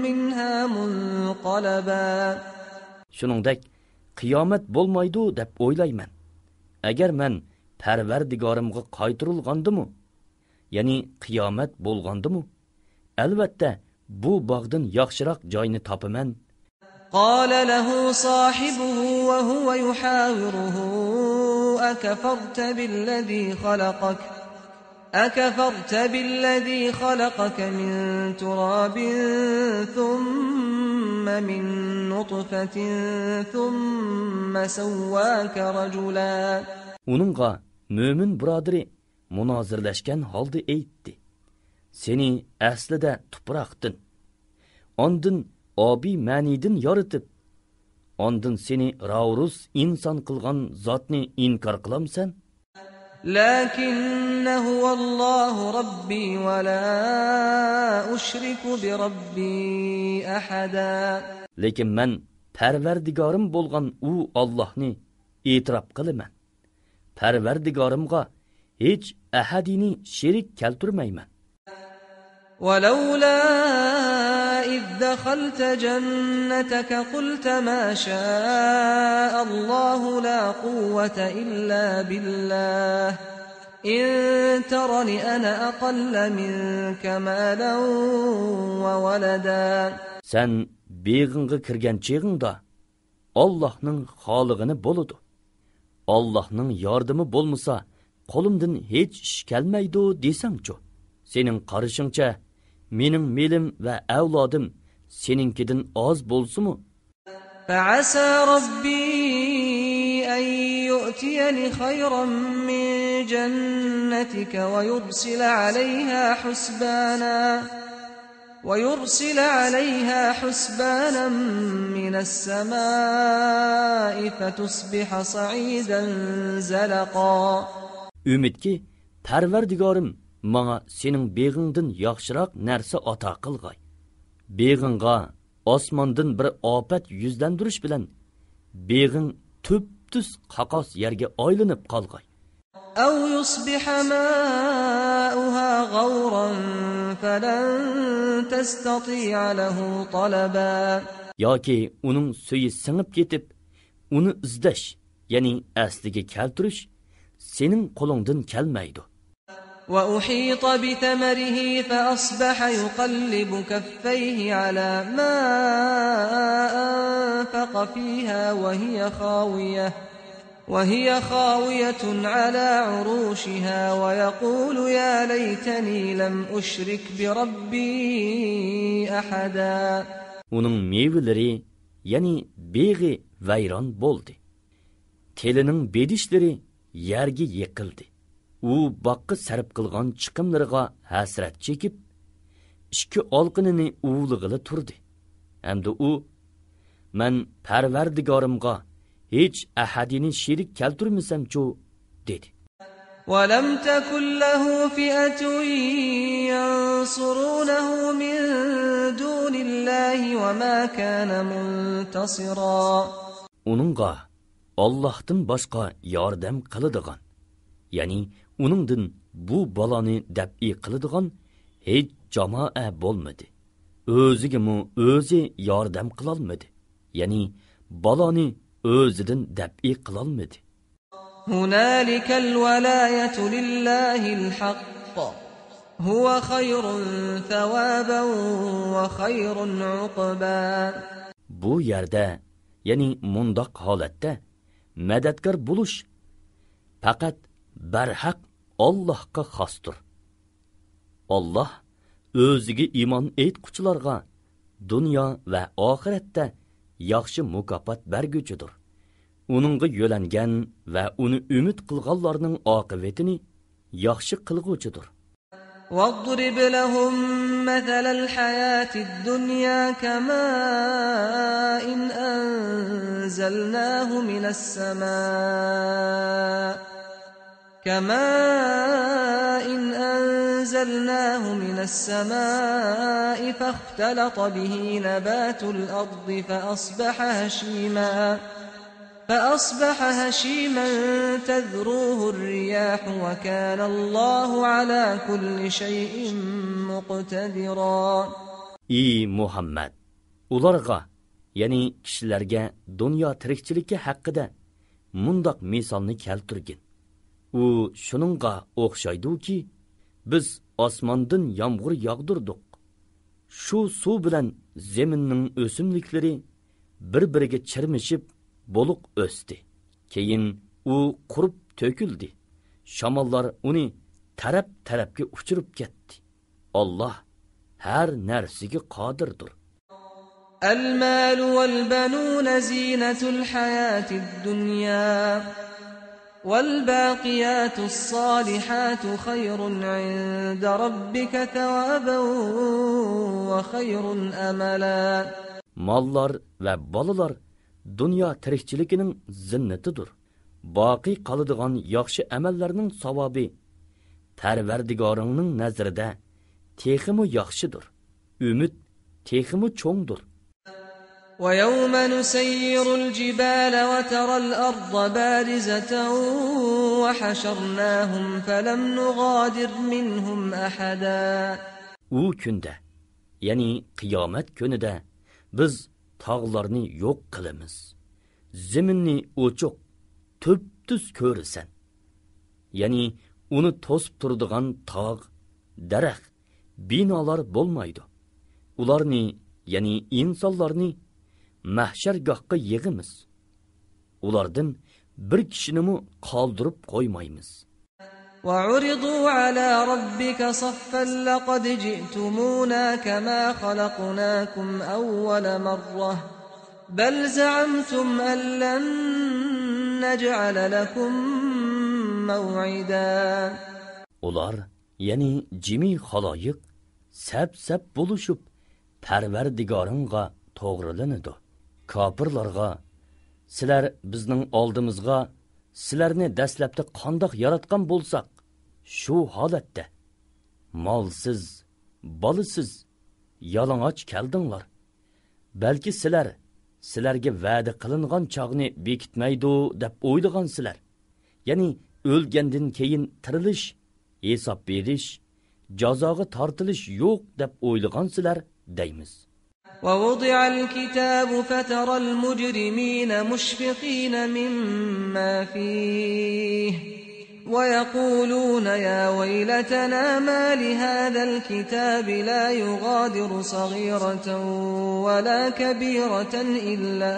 منها منقلبا. شۇنىڭدەك، قىيامەت بولمايدۇ دەپ ئويلايمەن. ئەگەر مەن پەرۋەردىگارىمغا قايتۇرۇلغاندىمۇ، يەنى قىيامەت بولغاندىمۇ، ئەلۋەتتە، بۇ باغدىن ياخشىراق جاينى تاپىمەن. قال له صاحبه وهو يحاوره أكفرت بالذي خلقك أكفرت بالذي خلقك من تراب ثم من نطفة ثم سواك رجلا. ئۇنىڭغا مۆمىن بۇرادىرى مۇنازىرىلەشكەن ھالدا ئېيتتى: سېنى ئەسلىدە تۇپراقتىن، ئاندىن ئابىي مەنىدىن يارىتىپ، ئاندىن سېنى راۋرۇس ئىنسان قىلغان زاتنى ئىنكار قىلامسەن؟ لكن هو الله ربي ولا أشرك بربي أحدا. لېكىن مەن پەرۋەردىگارىم بولغان ئۇ ئاللاھنى ئېتىراپ قىلىمەن. پەرۋەردىگارىمغا ھېچ ئەھەدىنى شېرىك كەلتۈرمەيمەن. ولولا إذ دخلت جنتك قلت ما شاء الله لا قوة إلا بالله إن ترني أنا أقل منك مالا وولدا. سەن بېغىڭغا كىرگەن چېغىڭدا، ئاللاھنىڭ خالىغىنى بولىدۇ. ئاللاھنىڭ ياردىمى بولمىسا، قولۇمدىن ھېچ ئىش كەلمەيدۇ دېسەڭچۇ؟ سېنىڭ قارىشىڭچە، مېنىڭ مېلىم ۋە ئەۋلادىم سېنىڭكىدىن ئاز بولسىمۇ؟ فعسى ربي أن يؤتيني خيرا من جنتك ويرسل عليها حسبانا ويرسل عليها حسبانا من السماء فتصبح صعيدا زلقا. ئۈمىدكى، پەرۋەردىگارىم ماڭا سېنىڭ بېغىڭدىن ياخشىراق نەرسە ئاتا قىلغاي. بېغىڭغا ئاسماندىن بىر ئاپەت يۈزلەندۈرۈش بىلەن بېغىڭ تۈپتۈز قاقاس يەرگە ئايلىنىپ قالغاي. أو يصبح ماؤها غورا فلن تستطيع له طلبا. ياكى ئۇنىڭ سۈيى سىڭىپ كېتىپ، ئۇنى ئىزدەش، يەنى ئەسلىگە كەلتۈرۈش سېنىڭ قولۇڭدىن كەلمەيدۇ. وأحيط بثمره فأصبح يقلب كفيه على ما أنفق فيها وهي خاوية وهي خاوية على عروشها ويقول يا ليتني لم أشرك بربي أحدا. ئۇنىڭ مېۋىلىرى، يەنى بېغى ۋەيران بولدى. تېلىنىڭ بېدىشلىرى يەرگە يىقىلدى. ئۇ باغقا سەرپ قىلغان چىقىملىرىغا ھەسرەت چېكىپ، ئىككى ئالىقىنىنى ئۇۋىلىغىلى تۇردى. ھەمدە ئۇ، مەن پەرۋەردىگارىمغا ھېچ ئەھەدىنى شېرىك كەلتۈرمىسەمچۇ؟ دېدى. ولم تكن له فئة ينصرونه من دون الله وما كان منتصرا. ئۇنىڭغا ئاللاھتىن باشقا ياردەم قىلىدىغان، يەنى ئۇنىڭدىن بۇ بالانى دەپئى قىلىدىغان ھېچ جامائە بولمىدى. ئۆزىگىمۇ ئۆزى ياردەم قىلالمىدى، يەنى بالانى ئۆزىدىن دەپئى قىلالمىدى. هنالك الولاية لله الحق هو خير ثوابا وخير عقبا. بۇ يەردە، يەنى مۇنداق ھالەتتە، مەدەتكار بولۇش پەقەت بەرھەق ئاللاھقا خاستۇر. ئاللاھ ئۆزىگە ئىمان ئېيتقۇچىلارغا دۇنيا ۋە ئاخىرەتتە ياخشى مۇكاپات بەرگۈچىدۇر. ئۇنىڭغا يۆلەنگەن ۋە ئۇنى ئۈمىد قىلغانلارنىڭ ئاقىۋىتىنى ياخشى قىلغۇچىدۇر. واضرب لهم مثل الحياة الدنيا كماء أنزلناه من السماء كماء أنزلناه من السماء فاختلط به نبات الأرض فأصبح هشيما، فأصبح هشيما تذروه الرياح وكان الله على كل شيء مقتدرا. ئى مۇھەممەد! ئۇلارغا، يەنى كىشىلەرگە دۇنيا تىرىكچىلىكى ھەققىدە مۇنداق مىسالنى كەلتۈرگىن. ئۇ شۇنىڭغا ئوخشايدۇكى، بىز ئاسماندىن يامغۇر ياغدۇردۇق. شۇ سۇ بىلەن زېمىننىڭ ئۆسۈملۈكلىرى بىر-بىرىگە چىرمىشىپ، بولۇق ئۆستى. كېيىن ئۇ قۇرۇپ تۆكۈلدى. شاماللار ئۇنى تەرەپ-تەرەپكە ئۇچۇرۇپ كەتتى. ئاللاھ ھەر نەرسىگە قادىردۇر. المال والبنون زينة الحياة الدنيا والباقيات الصالحات خير عند ربك ثوابا وخير أملا. ماللار ۋە بالىلار دۇنيا تىرىكچىلىكىنىڭ زىننىتىدۇر. باقىي قالىدىغان ياخشى ئەمەللەرنىڭ ساۋابى پەرۋەردىگارىڭنىڭ نەزىرىدە تېخىمۇ ياخشىدۇر. ئۈمىد تېخىمۇ چوڭدۇر. ويوم نسير الجبال وترى الأرض بارزة وحشرناهم فلم نغادر منهم أحدا. ئۇ كۈندە، يەنى قىيامەت كۈنىدە بىز تاغلارنى يوق قىلىمىز. زېمىننى ئوچۇق، تۈپتۈز كۆرىسەن. يەنى ئۇنى توسۇپ تۇرىدىغان تاغ، دەرەخ، بىنالار بولمايدۇ. ئۇلارنى، يەنى ئىنسانلارنى مەھشەرگاھقا يىغىمىز. ئۇلاردىن بىر كىشىنىمۇ قالدۇرۇپ قويمايمىز. وعرضوا على ربك صفا لقد جئتمونا كما خلقناكم أول مرة بل زعمتم أن لن نجعل لكم موعدا. ئۇلار، يەنى جىمى خالايىق، سەپ-سەپ بولۇشۇپ، پەرۋەردىگارىڭغا توغرىلىنىدۇ. كاپىرلارغا، سىلەر بىزنىڭ ئالدىمىزغا سىلەرنى دەسلەپتە قانداق ياراتقان بولساق، شۇ ھالەتتە، مالسىز، بالىسىز، يالىڭاچ كەلدىڭلار. بەلكى سىلەر، سىلەرگە ۋەدە قىلىنغان چاغنى بېكىتمەيدۇ، دەپ ئويلىغانسىلەر. يەنى ئۆلگەندىن كېيىن تىرىلىش، ھېساب بېرىش، جازاغا تارتىلىش يوق، دەپ ئويلىغانسىلەر، دەيمىز. ووضع الكتاب فترى المجرمين مشفقين مما فيه ويقولون يا ويلتنا ما لهذا الكتاب لا يغادر صغيرة ولا كبيرة إلا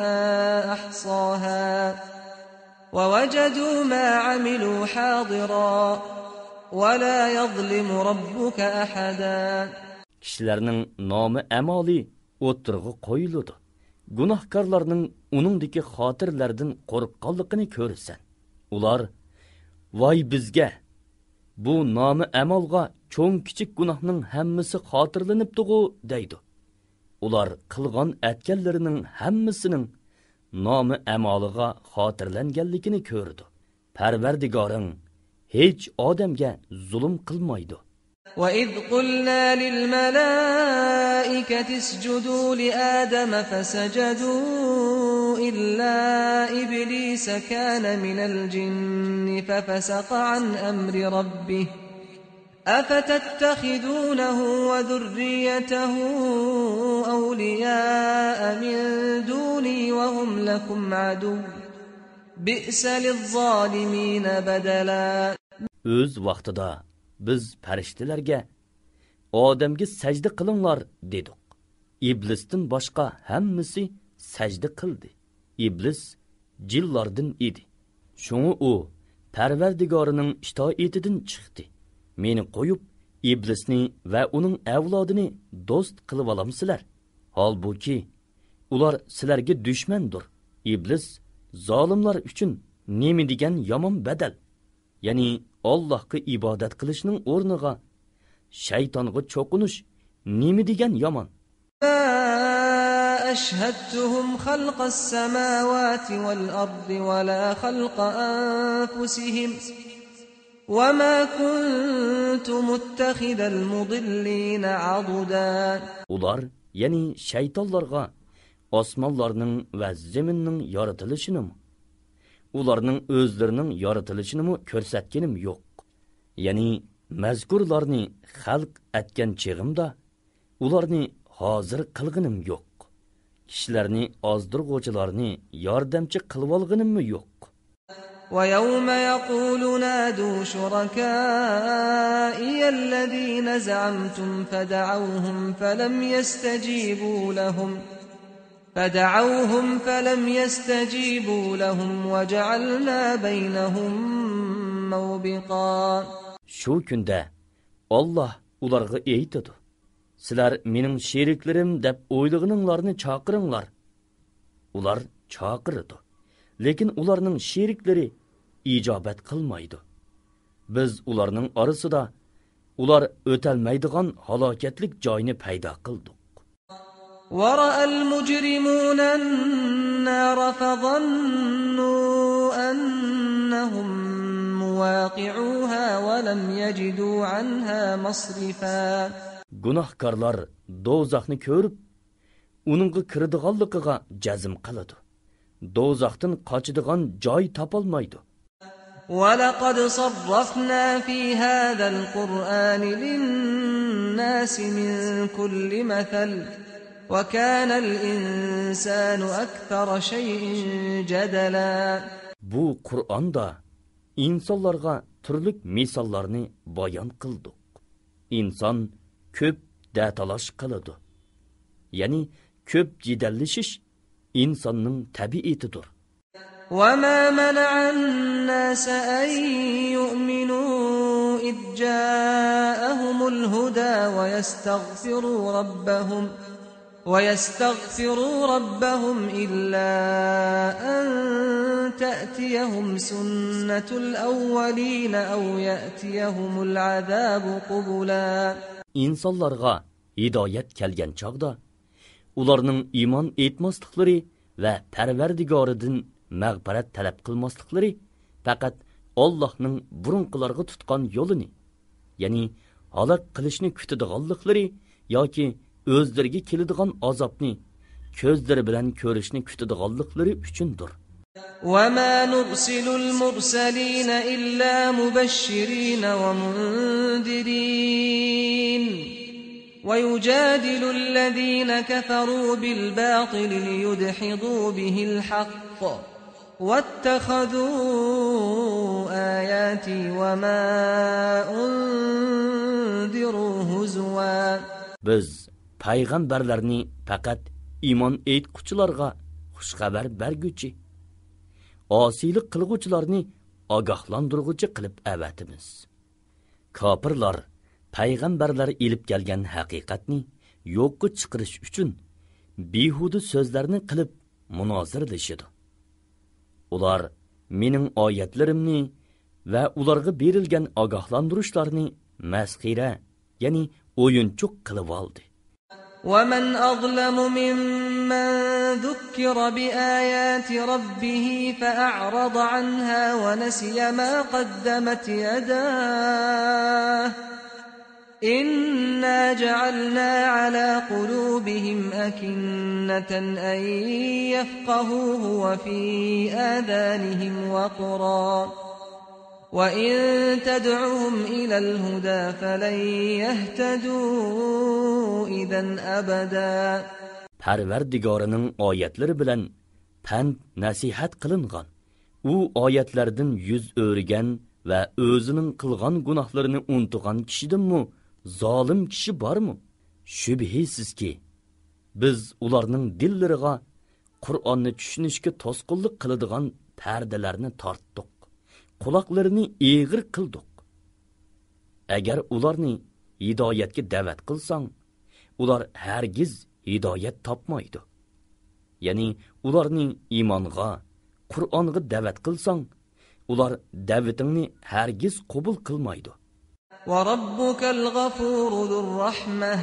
أحصاها ووجدوا ما عملوا حاضرا ولا يظلم ربك أحدا. كىشىلەرنىڭ نامە ئەمالى ئوتتۇرىغا قويۇلىدۇ. گۇناھكارلارنىڭ ئۇنىڭدىكى خاتىرىلەردىن قورققانلىقىنى كۆرىسەن. ئۇلار، ۋاي بىزگە! بۇ نامە ئەمالغا چوڭ كىچىك گۇناھنىڭ ھەممىسى خاتىرىلىنىپتىغۇ، دەيدۇ. ئۇلار قىلغان ئەتكەنلىرىنىڭ ھەممىسىنىڭ نامە ئەمالىغا خاتىرىلەنگەنلىكىنى كۆرىدۇ. پەرۋەردىگارىڭ ھېچ ئادەمگە زۇلۇم قىلمايدۇ. وإذ قلنا للملائكة اسجدوا لآدم فسجدوا إلا إبليس كان من الجن ففسق عن أمر ربه أفتتخذونه وذريته أولياء من دوني وهم لكم عدو بئس للظالمين بدلا. ئۆز ۋاقتىدا بىز پەرىشتىلەرگە، ئادەمگە سەجدە قىلىڭلار، دېدۇق. ئىبلىستىن باشقا ھەممىسى سەجدە قىلدى. ئىبلىس جىنلاردىن ئىدى. شۇڭا ئۇ پەرۋەردىگارىنىڭ ئىتائىتىدىن چىقتى. مېنى قويۇپ، ئىبلىسنى ۋە ئۇنىڭ ئەۋلادىنى دوست قىلىۋالامسىلەر؟ ھالبۇكى، ئۇلار سىلەرگە دۈشمەندۇر. ئىبلىس زالىملار ئۈچۈن نېمە دېگەن يامان بەدەل! يەنى ئاللاھقا ئىبادەت قىلىشنىڭ ئورنىغا شەيتانغا چوقۇنۇش نېمە دېگەن يامان! ما أشهدتهم خلق السماوات والأرض ولا خلق أنفسهم وما كنت متخذ المضلين عضدا. ئۇلار، يەنى شەيتانلارغا ئاسمانلارنىڭ ۋە زېمىننىڭ يارىتىلىشىنىمۇ، ئۇلارنىڭ ئۆزلىرىنىڭ يارىتىلىشىنىمۇ كۆرسەتكىنىم يوق. يەنى مەزكۇرلارنى خەلق ئەتكەن چېغىمدا ئۇلارنى ھازىر قىلغىنىم يوق. كىشىلەرنى ئازدۇرغۇچىلارنى ياردەمچى قىلىۋالغىنىممۇ يوق. ويوم يقول نادوا شركائي الذين زعمتم فدعوهم فلم يستجيبوا لهم فدعوهم فلم يستجيبوا لهم وجعلنا بينهم موبقا. شۇ كۈندە ئاللاھ ئۇلارغا ئېيتىدۇ: سىلەر مېنىڭ شېرىكلىرىم دەپ ئويلىغىنىڭلارنى چاقىرىڭلار. ئۇلار چاقىرىدۇ، لېكىن ئۇلارنىڭ شېرىكلىرى ئىجابەت قىلمايدۇ. بىز ئۇلارنىڭ ئارىسىدا ئۇلار ئۆتەلمەيدىغان ھالاكەتلىك جاينى پەيدا قىلدۇق. ورأى المجرمون النار فظنوا أنهم مواقعوها ولم يجدوا عنها مصرفا. گۇناھكارلار دوزاخنى كۆرۈپ، ئۇنىڭغا كىرىدىغانلىقىغا جەزم قىلىدۇ. دوزاختىن قاچىدىغان جاي تاپالمايدۇ. ولقد صرفنا في هذا القرآن للناس من كل مثل وكان الإنسان أكثر شيء جدلا. بۇ قۇرئاندا ئىنسانلارغا تۈرلۈك مىساللارنى بايان قىلدۇق. ئىنسان كۆپ دەتالاش قىلىدۇ. يەنى كۆپ جېدەللىشىش ئىنساننىڭ تەبىئىتىدۇر. وما منع الناس أن يؤمنوا إذ جاءهم الهدى ويستغفروا ربهم، ويستغفروا ربهم إلا أن تأتيهم سنة الأولين أو يأتيهم العذاب قبلا. ئىنسانلارغا ھىدايەت كەلگەن چاغدا، ئۇلارنىڭ ئىمان ئېيتماسلىقلىرى ۋە پەرۋەردىگارىدىن مەغپىرەت تەلەپ قىلماسلىقلىرى پەقەت ئاللاھنىڭ بۇرۇنقىلارغا تۇتقان يولىنى، يەنى ھالاك قىلىشنى كۈتىدىغانلىقلىرى ياكى ئۆزلىرىگە كېلىدىغان ئازابنى كۆزلىرى بىلەن كۆرۈشنى كۈتىدىغانلىقلىرى ئۈچۈندۇر. وما نرسل المرسلين إلا مبشرين ومنذرين ويجادل الذين كفروا بالباطل ليدحضوا به الحق واتخذوا آياتي وما أنذروا هزوا. بىز پەيغەمبەرلەرنى پەقەت ئىمان ئېيتقۇچىلارغا خۇش خەۋەر بەرگۈچى، ئاسىيلىق قىلغۇچىلارنى ئاگاھلاندۇرغۇچى قىلىپ ئەۋەتىمىز. كاپىرلار پەيغەمبەرلەر ئېلىپ كەلگەن ھەقىقەتنى يوققا چىقىرىش ئۈچۈن بىھۇدە سۆزلەرنى قىلىپ مۇنازىرىلىشىدۇ. ئۇلار مېنىڭ ئايەتلىرىمنى ۋە ئۇلارغا بېرىلگەن ئاگاھلاندۇرۇشلارنى مەسخىرە، يەنى ئويۇنچۇق قىلىۋالدى. ومن أظلم ممن ذكر بآيات ربه فأعرض عنها ونسي ما قدمت يداه إنا جعلنا على قلوبهم أكنة أن يفقهوه وفي آذانهم وقرا وإن تدعهم إلى الهدى فلن يهتدوا إذا أبدا. پەرۋەردىگارىنىڭ ئايەتلىرى بىلەن پەند نەسىھەت قىلىنغان، ئۇ ئايەتلەردىن يۈز ئۆرۈگەن ۋە ئۆزىنىڭ قىلغان گۇناھلىرىنى ئۇنتۇغان كىشىدىنمۇ زالىم كىشى بارمۇ؟ شۈبھىسىزكى، بىز ئۇلارنىڭ دىللىرىغا قۇرئاننى چۈشىنىشكە توسقۇنلۇق قىلىدىغان پەردىلەرنى تارتتۇق، قۇلاقلىرىنى ئېغىر قىلدۇق. ئەگەر ئۇلارنى ھىدايەتكە دەۋەت قىلساڭ، ئۇلار ھەرگىز ھىدايەت تاپمايدۇ. يەنى ئۇلارنى ئىمانغا، قۇرئانغا دەۋەت قىلساڭ، ئۇلار دەۋىتىڭنى ھەرگىز قوبۇل قىلمايدۇ. وربك الغفور ذو الرحمة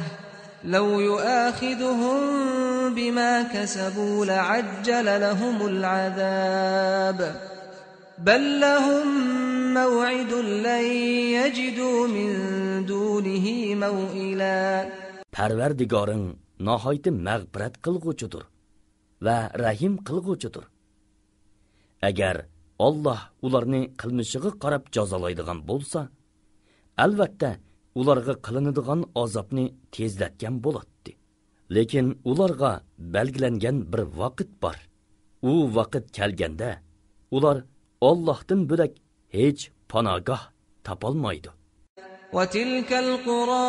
لو يؤاخذهم بما كسبوا لعجل لهم العذاب بل لهم موعد لن يجدوا من دونه موئلا. پەرۋەردىگارىڭ ناھايىتى مەغپىرەت قىلغۇچىدۇر ۋە رەھىم قىلغۇچىدۇر. ئەگەر ئاللاھ ئۇلارنى قىلمىشىغا قاراپ جازالايدىغان بولسا، ئەلۋەتتە، ئۇلارغا قىلىنىدىغان ئازابنى تېزلەتكەن بولاتتى. لېكىن ئۇلارغا بەلگىلەنگەن بىر ۋاقىت بار. ئۇ ۋاقىت كەلگەندە، ئۇلار ئاللاھتىن بۆلەك ھېچ پاناگاھ تاپالمايدۇ. وتلك القرى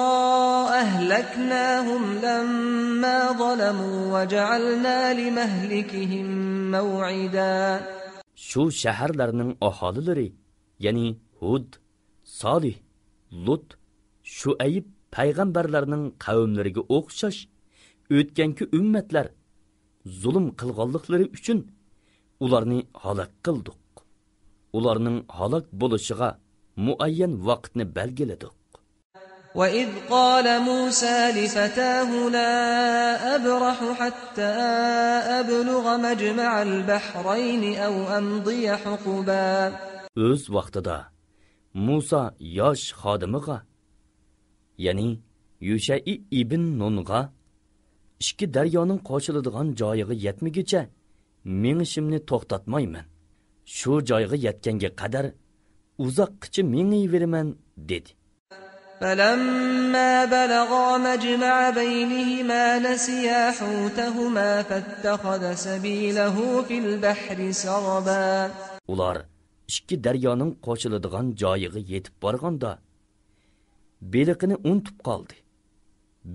أهلكناهم لما ظلموا وجعلنا لمهلكهم موعدا. شۇ شەھەرلەرنىڭ ئاھالىلىرى، يەنى ھۇد، سالىھ، لۇت، شۇئەيب پەيغەمبەرلەرنىڭ قەۋملىرىگە ئوخشاش ئۆتكەنكى ئۈممەتلەر زۇلۇم قىلغانلىقلىرى ئۈچۈن ئۇلارنى ھالاك قىلدۇق. ئۇلارنىڭ ھالاك بولۇشىغا مۇئەييەن ۋاقىتنى بەلگىلىدۇق. وإذ قال موسى لفتاه لا أبرح حتى أبلغ مجمع البحرين أو أمضي حقبا. ئۆز ۋاقتىدا مۇسا ياش خادىمىغا، يەنى يۈشەئى ئىبن نۇنغا، ئىككى دەريانىڭ قوشۇلىدىغان جايىغا يەتمىگۈچە مېڭىشىمنى توختاتمايمەن. شۇ جايغا يەتكەنگە قەدەر ئۇزاققىچە مېڭىۋېرىمەن، دېدى. فلما بلغا مجمع بينهما نسيا حوتهما فاتخذ سبيله في البحر سربا. ئۇلار ئىككى دەريانىڭ قوشۇلىدىغان جايىغا يېتىپ بارغاندا، بېلىقىنى ئۇنتۇپ قالدى.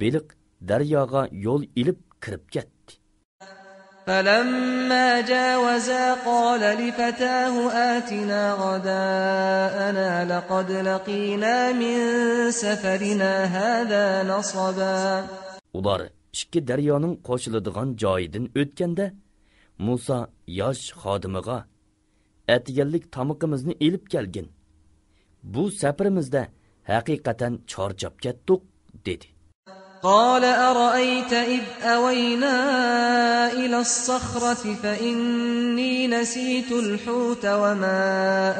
بېلىق دەرياغا يول ئېلىپ كىرىپ كەتتى. فلما جاوزا قال لفتاه آتنا غداءنا لقد لقينا من سفرنا هذا نصبا. ئۇلار ئىككى دەريانىڭ قوشۇلىدىغان جايىدىن ئۆتكەندە، مۇسا ياش خادىمىغا، ئەتىگەنلىك تامىقىمىزنى ئېلىپ كەلگىن. بۇ سەپىرىمىزدە ھەقىقەتەن چارچاپ كەتتۇق، دېدى. قال أرأيت إذ أوينا إلى الصخرة فإني نسيت الحوت وما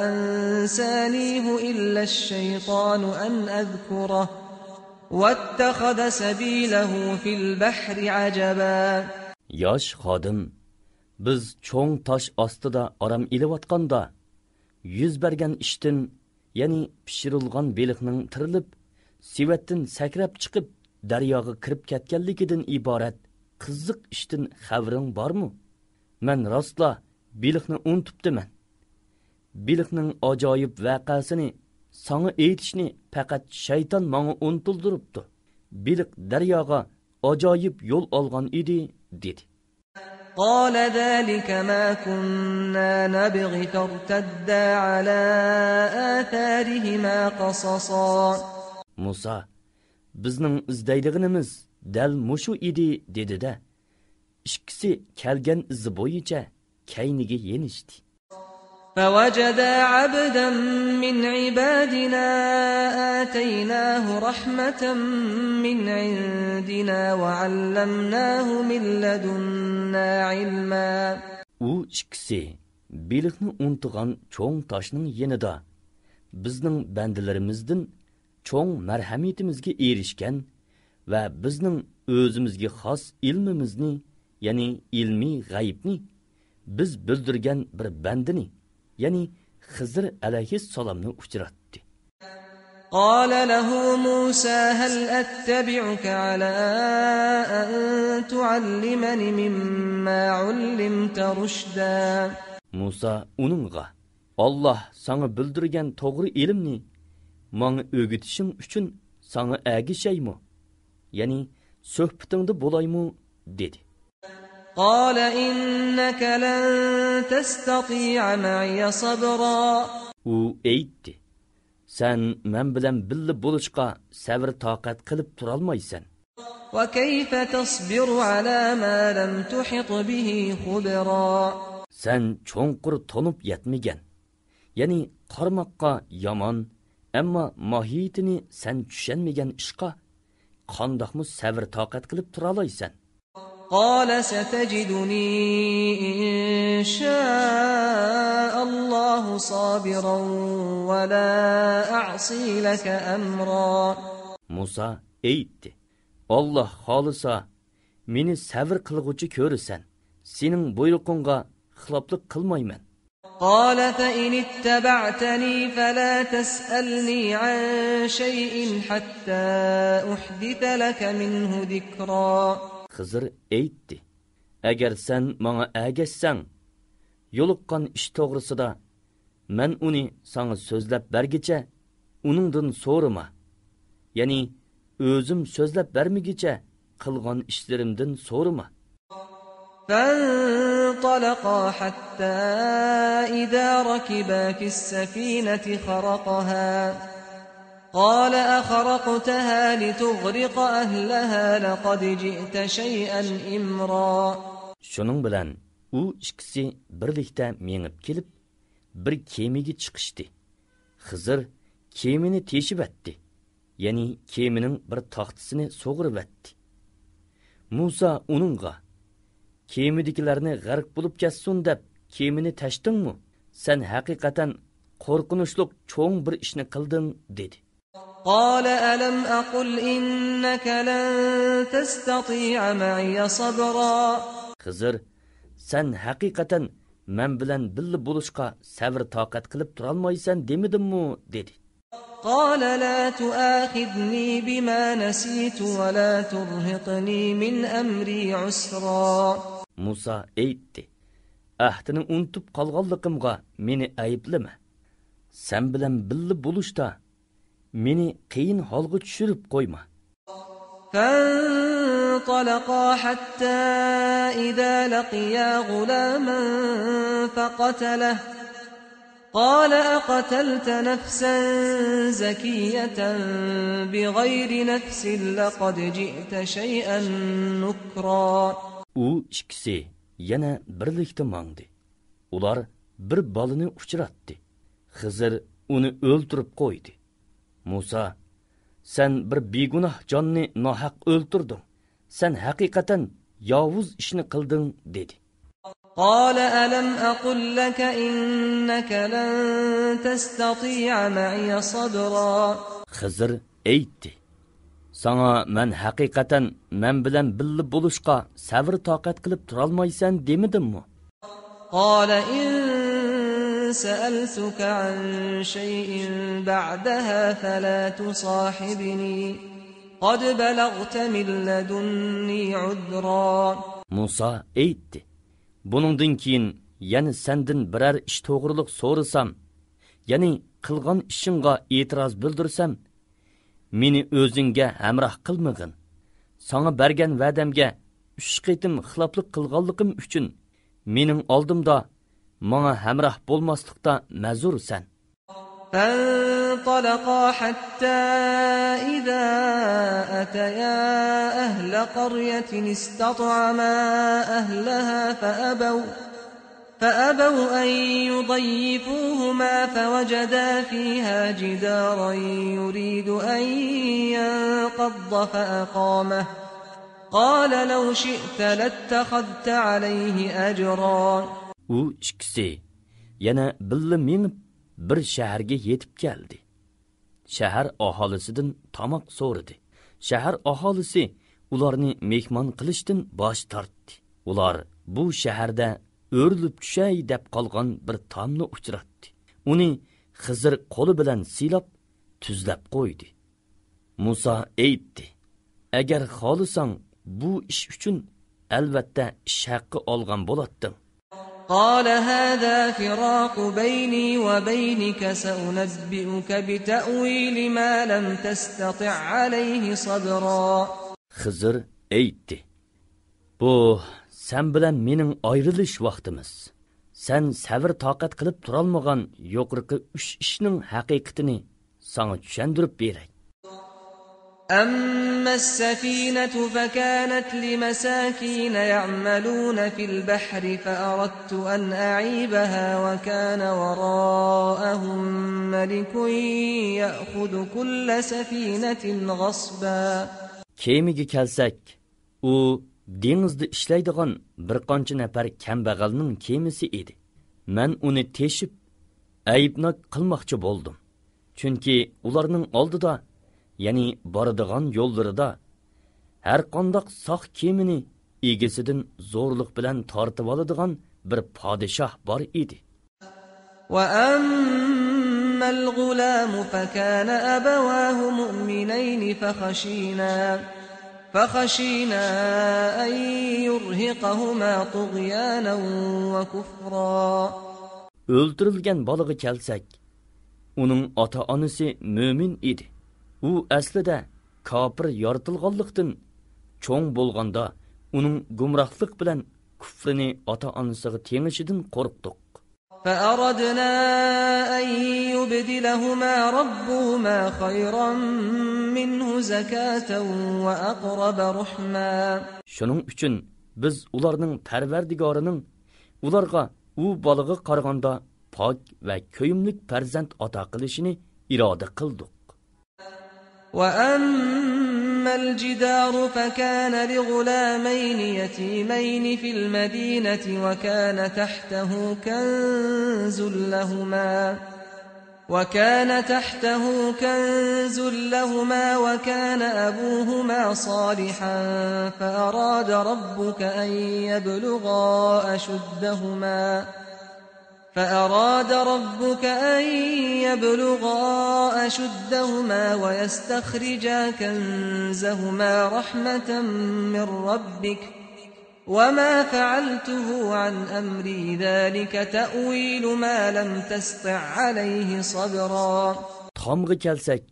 أنسانيه إلا الشيطان أن أذكره واتخذ سبيله في البحر عجبا. ياش خادىم، بىز چوڭ تاش ئاستىدا ئارام ئېلىۋاتقاندا، يۈز بەرگەن ئىشتىن، يەنى پىشۇرۇلغان بېلىقنىڭ تىرىلىپ، سېۋەتتىن سەكرەپ چىقىپ، دەرياغا كىرىپ كەتكەنلىكىدىن ئىبارەت قىزىق ئىشتىن خەۋىرىڭ بارمۇ؟ مەن راستلا بېلىقنى ئۇنتۇپتىمەن. بېلىقنىڭ ئاجايىپ ۋەقەسىنى ساڭا ئېيتىشنى پەقەت شەيتان ماڭا ئۇنتۇلدۇرۇپتۇ. بېلىق دەرياغا ئاجايىپ يول ئالغان ئىدى، دېدى. قال ذلك ما كنا نبغ فارتدا على آثارهما قصصا. مۇسا، بىزنىڭ ئىزدەيدىغىنىمىز دەل مۇشۇ ئىدى، دېدى-دە، ئىككىسى كەلگەن ئىزى بويىچە كەينىگە يېنىشتى. فوجدا عبدا من عبادنا آتيناه رحمة من عندنا وعلمناه من لدنا علما. ئۇ ئىككىسى بېلىقنى ئۇنتۇغان چوڭ تاشنىڭ يېنىدا بىزنىڭ بەندىلىرىمىزدىن چوڭ مەرھەمىتىمىزگە ئېرىشكەن ۋە بىزنىڭ ئۆزىمىزگە خاس ئىلمىمىزنى، يەنى ئىلمىي غەيىبنى بىز بىلدۈرگەن بىر بەندىنى، يەنى خىزىر ئەلەيھىسسالامنى ئۇچراتتى. قال له موسى هل أتبعك على أن تعلمن مما علمت رشدا. مۇسا ئۇنىڭغا، ئاللاھ ساڭا بىلدۈرگەن توغرا ئىلىمنى ماڭا ئۆگىتىشىڭ ئۈچۈن ساڭا ئەگىشەيمۇ؟ يەنى سۆھبىتىڭدە بولايمۇ؟ دېدى. قال إنك لن تستطيع معي صبرا. ئۇ ئېيتتى، سەن مەن بىلەن بىللە بولۇشقا سەۋر-تاقەت قىلىپ تۇرالمايسەن. وكيف تصبر على ما لم تحط به خبرا. سەن چوڭقۇر تونۇپ يەتمىگەن، يەنى قارىماققا يامان، ئەمما ماھىيىتىنى سەن چۈشەنمىگەن ئىشقا قانداقمۇ سەۋر-تاقەت قىلىپ تۇرالايسەن؟ قال ستجدني إن شاء الله صابرا ولا أعصي لك أمرا. مۇسا ئېيتتى: ئاللاھ خالىسا، مېنى سەۋر قىلغۇچى كۆرىسەن، سېنىڭ بۇيرۇقۇڭغا خىلاپلىق قىلمايمەن. قال فإن اتبعتني فلا تسألني عن شيء حتى أحدث لك منه ذكرا. خىزىر ئېيتتى: ئەگەر سەن ماڭا ئەگەشسەڭ، يولۇققان ئىش توغرىسىدا مەن ئۇنى ساڭا سۆزلەپ بەرگىچە ئۇنىڭدىن سورىما. يەنى ئۆزۈم سۆزلەپ بەرمىگىچە قىلغان ئىشلىرىمدىن سورىما. فانطلقا حتى إذا ركبا في السفينة خرقها قال أخرقتها لتغرق أهلها لقد جئت شيئا إمرا. شۇنىڭ بىلەن ئۇ ئىككىسى بىرلىكتە مېڭىپ كېلىپ، بىر كېمىگە چىقىشتى. خىزىر كېمىنى تېشىۋەتتى، يەنى كېمىنىڭ بىر تاختىسىنى سۇغۇرۇۋەتتى. مۇسا ئۇنىڭغا: كېمىدىكىلەرنى غەرق بولۇپ كەتسۇن دەپ كېمىنى تەشتىڭمۇ؟ سەن ھەقىقەتەن قورقۇنچلۇق چوڭ بىر ئىشنى قىلدىڭ، دېدى. قال ألم أقل إنك لن تستطيع معي صبرا. خىزىر: سەن ھەقىقەتەن مەن بىلەن بىللە بولۇشقا سەۋر-تاقەت قىلىپ تۇرالمايسەن دېمىدىممۇ؟ دېدى. قال لا تؤاخذني بما نسيت ولا ترهقني من أمري عسرا. مۇسا ئېيتتى: ئەھدىنى ئۇنتۇپ قالغانلىقىمغا مېنى ئەيىبلىمە. سەن بىلەن بىللە بولۇشتا مېنى قىيىن ھالغا چۈشۈرۈپ قويما. فانطلقا حتى إذا لقيا غلاما فقتله قال أقتلت نفسا زكية بغير نفس لقد جئت شيئا نكرا. ئۇ ئىككىسى يەنە بىرلىكتە ماڭدى. ئۇلار بىر بالىنى ئۇچراتتى. خىزىر ئۇنى ئۆلتۈرۈپ قويدى. مۇسا: سەن بىر بىگۇناھ جاننى ناھەق ئۆلتۈردۈڭ. سەن ھەقىقەتەن ياۋۇز ئىشنى قىلدىڭ، دېدى. قال ألم أقل لك إنك لن تستطيع معي صبرا. خىزىر ئېيتتى: ساڭا مەن ھەقىقەتەن مەن بىلەن بىللە بولۇشقا سەۋر-تاقەت قىلىپ تۇرالمايسەن دېمىدىممۇ؟ قال إن سألتك عن شيء بعدها فلا تصاحبني قد بلغت من لدني عذرا. مۇسا ئېيتتى: بۇنىڭدىن كېيىن يەنە سەندىن بىرەر ئىش توغرىلىق سورىسام، يەنى قىلغان ئىشىڭغا ئېتىراز بىلدۈرسەم، مېنى ئۆزۈڭگە ھەمراھ قىلمىغىن. ساڭا بەرگەن ۋەدەمگە ئۈچ قېتىم خىلاپلىق قىلغانلىقىم ئۈچۈن مېنىڭ ئالدىمدا ماڭا ھەمراھ بولماسلىقتا مەزۇرسەن. فانطلقا حتى إذا أتيا أهل قرية استطعما أهلها فأبوا فأبوا أن يضيفوهما فوجدا فيها جدارا يريد أن ينقض فأقامه. قال لو شئت لاتخذت عليه أجرا. ئۇ ئىككىسى يەنە بىللە مېڭىپ، بىر شەھەرگە يېتىپ كەلدى. شەھەر ئاھالىسىدىن تاماق سورىدى. شەھەر ئاھالىسى ئۇلارنى مېھمان قىلىشتىن باش تارتتى. ئۇلار بۇ شەھەردە ئۆرۈلۈپ چۈشەي دەپ قالغان بىر تامنى ئۇچراتتى. ئۇنى خىزىر قولى بىلەن سىيلاپ، تۈزلەپ قويدى. مۇسا ئېيتتى: ئەگەر خالىساڭ، بۇ ئىش ئۈچۈن ئەلۋەتتە ئىش ھەققى ئالغان بولاتتىڭ. قال هذا فراق بيني وبينك سأنبئك بتأويل ما لم تستطع عليه صبرا. خىزىر ئېيتتى: بۇ سەن بىلەن مېنىڭ ئايرىلىش ۋاقتىمىز. سەن سەۋر-تاقەت قىلىپ تۇرالمىغان يۇقىرىقى ئۈچ ئىشنىڭ ھەقىقىتىنى ساڭا چۈشەندۈرۈپ بېرەي. أما السفينة فكانت لمساكين يعملون في البحر فأردت أن أعيبها وكان وراءهم ملك يأخذ كل سفينة غصبا. كېمىگە كەلسەك، ئۇ دېڭىزدا ئىشلەيدىغان بىر قانچە نەپەر كەمبەغەلنىڭ كېمىسى ئىدى. مەن ئۇنى تېشىپ، ئەيىبناك قىلماقچى بولدۇم. چۈنكى ئۇلارنىڭ ئالدىدا، يەنى بارىدىغان يوللىرىدا، ھەرقانداق ساق كېمىنى ئىگىسىدىن زورلۇق بىلەن تارتىۋالىدىغان بىر پادىشاھ بار ئىدى. وأما الغلام فكان أبواه مؤمنين فخشينا، فخشينا أن يرهقهما طغيانا وكفرا. ئۆلتۈرۈلگەن بالىغا كەلسەك، ئۇنىڭ ئاتا-ئانىسى مۆمىن ئىدى. ئۇ ئەسلىدە كاپىر يارىتىلغانلىقتىن، چوڭ بولغاندا ئۇنىڭ گۇمراھلىق بىلەن كۇفرىنى ئاتا-ئانىسىغا تېڭىشىدىن قورقتۇق. فأردنا أن يبدلهما ربهما خيرا منه زكاة وأقرب رحما. شۇنىڭ ئۈچۈن بىز ئۇلارنىڭ پەرۋەردىگارىنىڭ ئۇلارغا ئۇ بالىغا قارىغاندا پاك ۋە كۆيۈملۈك پەرزەنت ئاتا قىلىشىنى ئىرادە قىلدۇق. وأما الجدار فكان لغلامين يتيمين في المدينة وكان تحته كنز لهما، وكان تحته كنز لهما وكان أبوهما صالحا فأراد ربك أن يبلغا أشدهما، فأراد ربك أن يبلغا أشدهما ويستخرجا كنزهما رحمة من ربك، وما فعلته عن أمري، ذلك تأويل ما لم تسطع عليه صبرا. تامغا كەلسەك،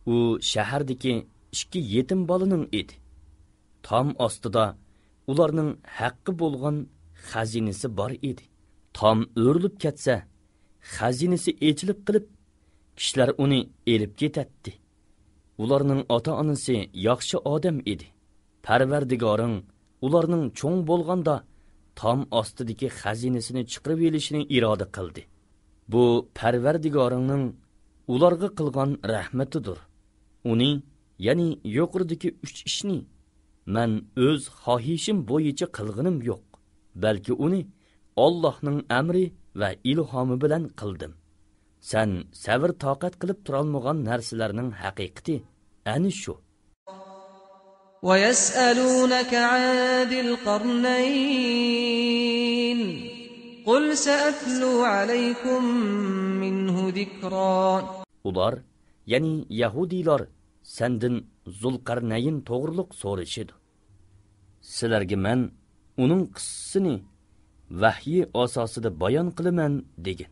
ئۇ شەھەردىكى ئىككى يېتىم بالىنىڭ ئىدى. تام ئاستىدا ئۇلارنىڭ ھەققى بولغان خەزىنىسى بار ئىدى. تام ئۆرۈلۈپ كەتسە، خەزىنىسى ئېچىلىپ قېلىپ، كىشىلەر ئۇنى ئېلىپ كېتەتتى. ئۇلارنىڭ ئاتا-ئانىسى ياخشى ئادەم ئىدى. پەرۋەردىگارىڭ ئۇلارنىڭ چوڭ بولغاندا تام ئاستىدىكى خەزىنىسىنى چىقىرىۋېلىشىنى ئىرادە قىلدى. بۇ پەرۋەردىگارىڭنىڭ ئۇلارغا قىلغان رەھمىتىدۇر. ئۇنى، يەنى يۇقىرىدىكى ئۈچ ئىشنى مەن ئۆز خاھىشىم بويىچە قىلغىنىم يوق، بەلكى ئۇنى ئاللاھنىڭ ئەمرى ۋە ئىلھامى بىلەن قىلدىم. سەن سەۋر-تاقەت قىلىپ تۇرالمىغان نەرسىلەرنىڭ ھەقىقىتى ئەنە شۇ. ويسألونك عن ذي القرنين، قل سأتلو عليكم منه ذكرا. ئۇلار، يەنى يەھۇدىيلار، سەندىن زۇلقەرنەين توغرۇلۇق سورىشىدۇ. سىلەرگە مەن ئۇنىڭ قىسسىسىنى ۋەھيى ئاساسىدا بايان قىلىمەن، دېگىن.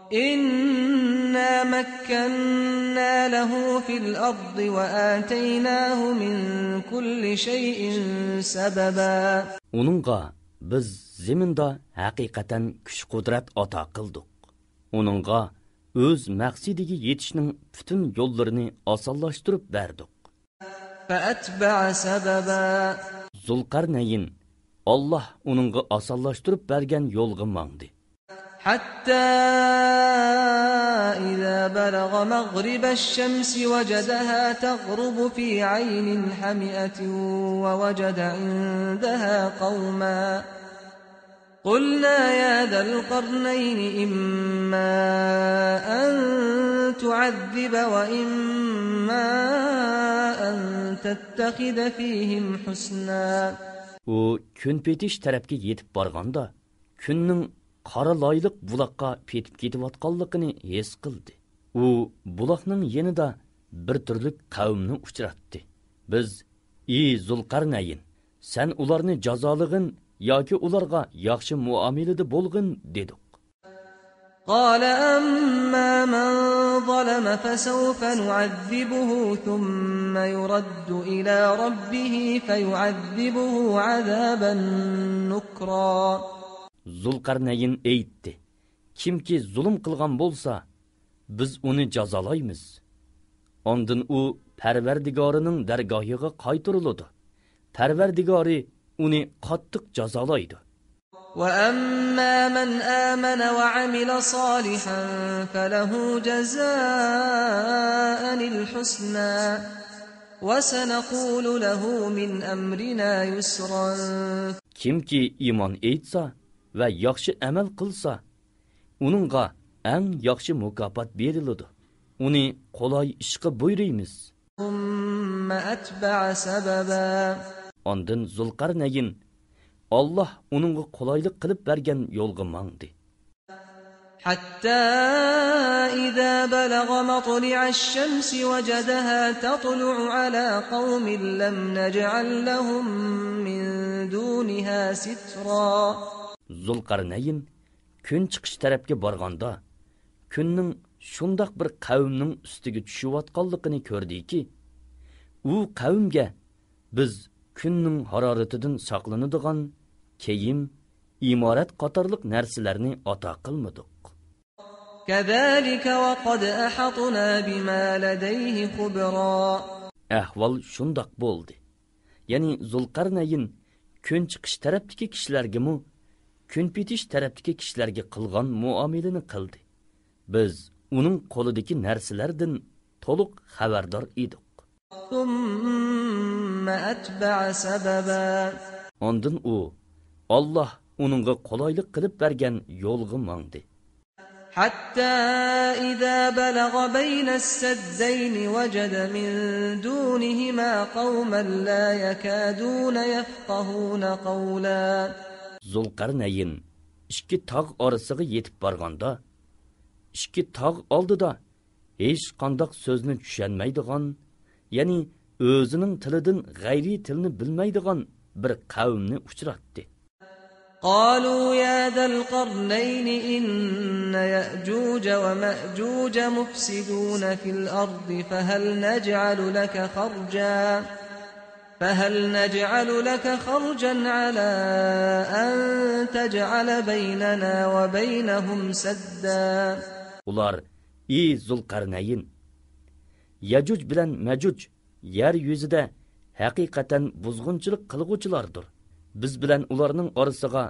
إنا مكنا له في الأرض وآتيناه من كل شيء سببا. ئۇنىڭغا بىز زېمىندا ھەقىقەتەن كۈچ-قۇدرەت ئاتا قىلدۇق. ئۇنىڭغا ئۆز مەقسىتىگە يېتىشنىڭ پۈتۈن يوللىرىنى ئاسانلاشتۇرۇپ بەردۇق. فأتبع سببا. زۇلقەرنەين، ئاللاھ ئۇنىڭغا ئاسانلاشتۇرۇپ بەرگەن يولغا ماڭدى. حتى إذا بلغ مغرب الشمس وجدها تغرب في عين حمئة ووجد عندها قوما. قلنا يا ذا القرنين إما أن تعذب وإما أن تتخذ فيهم حسنا. ئۇ كۈن پېتىش تەرەپكە يېتىپ بارغاندا، كۈننىڭ قارا لايلىق بۇلاققا پېتىپ كېتىۋاتقانلىقىنى ھېس قىلدى. ئۇ بۇلاقنىڭ يېنىدا بىر تۈرلۈك قەۋمنى ئۇچراتتى. بىز، ئى زۇلقەرنەين، سەن ئۇلارنى جازالىغىن ياكى ئۇلارغا ياخشى مۇئامىلىدە بولغىن، دېدۇق. قال أما من ظلم فسوف نعذبه ثم يرد إلى ربه فيعذبه عذابا نكرا. زۇلقەرنەين ئېيتتى، كىمكى زۇلۇم قىلغان بولسا، بىز ئۇنى جازالايمىز. ئاندىن ئۇ پەرۋەردىگارىنىڭ دەرگاھىغا قايتۇرۇلىدۇ. پەرۋەردىگارى ئۇنى قاتتىق جازالايدۇ. وأما من آمن وعمل صالحا فله جزاء الحسنى وسنقول له من أمرنا يسرا. كىمكى ئىمان ئېيتسا ۋە ياخشى ئەمەل قىلسا، ئۇنىڭغا ئەڭ ياخشى مۇكاپات بېرىلىدۇ. ئۇنى قولاي ئىشقا بۇيرۇيمىز. ثم أتبع سببا. ئاندىن زۇلقەرنەيىن ئاللاھ ئۇنىڭغا قولايلىق قىلىپ بەرگەن يولغا ماڭدى. حتى إذا بلغ مطلع الشمس وجدها تطلع على قوم لم نجعل لهم من دونها سترا. زۇلقەرنەيىن كۈن چىقىش تەرەپكە بارغاندا، كۈننىڭ شۇنداق بىر قەۋمنىڭ ئۈستىگە چۈشۈۋاتقانلىقىنى كۆردىكى، ئۇ قەۋمگە بىز كۈننىڭ ھارارىتىدىن ساقلىنىدىغان كىيىم، ئىمارەت قاتارلىق نەرسىلەرنى ئاتا قىلمىدۇق. كذلك وقد أحطنا بما لديه خبرا. ئەھۋال شۇنداق بولدى. يەنى زۇلقەرنەيىن كۈن چىقىش تەرەپتىكى كىشىلەرگىمۇ، كۈن پېتىش تەرەپتىكى كىشىلەرگە قىلغان مۇئامىلىنى قىلدى. بىز ئۇنىڭ قولىدىكى نەرسىلەردىن تولۇق خەۋەردار ئىدۇق. ثم أتبع سببا. ئاندىن ئۇ، ئاللاھ ئۇنىڭغا قولايلىق قىلىپ بەرگەن يولغا ماڭدى. حتى إذا بلغ بين السدين وجد من دونهما قوما لا يكادون يفقهون قولا. زۇلقەرنەيىن ئىككى تاغ ئارىسىغا يېتىپ بارغاندا، ئىككى تاغ ئالدىدا ھېچقانداق سۆزنى چۈشەنمەيدىغان، يەنى ئۆزىنىڭ تىلىدىن غەيرىي تىلنى بىلمەيدىغان بىر قەۋمنى ئۇچراتتى. قالوا يا ذا القرنين إن يأجوج ومأجوج مفسدون في الأرض فهل نجعل لك خرجا، فهل نجعل لك خرجا على أن تجعل بيننا وبينهم سدا. ئۇلار، ئى زۇلقەرنەيىن، يەجۇج بىلەن مەجۇج يەر يۈزىدە ھەقىقەتەن بۇزغۇنچىلىق قىلغۇچىلاردۇر. بىز بىلەن ئۇلارنىڭ ئارىسىغا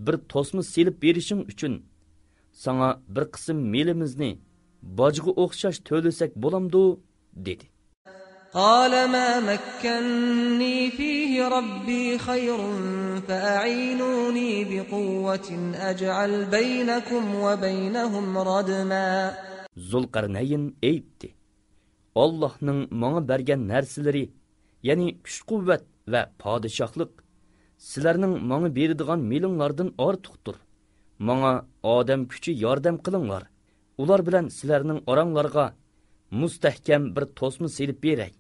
بىر توسما سېلىپ بېرىشىڭ ئۈچۈن ساڭا بىر قىسىم مېلىمىزنى باجغا ئوخشاش تۆلىسەك بولامدۇ؟ دېدى. قال ما مكني فيه ربي خير فأعينوني بقوة أجعل بينكم وبينهم ردما. زۇلقەرنەيىن ئېيتتى، ئاللاھنىڭ ماڭا بەرگەن نەرسىلىرى، يەنى كۈچ-قۇۋۋەت ۋە پادىشاھلىق، سىلەرنىڭ ماڭا بېرىدىغان مېلىڭلاردىن ئارتۇقتۇر. ماڭا ئادەم كۈچى ياردەم قىلىڭلار. ئۇلار بىلەن سىلەرنىڭ ئاراڭلارغا مۇستەھكەم بىر توسما سېلىپ بېرەي.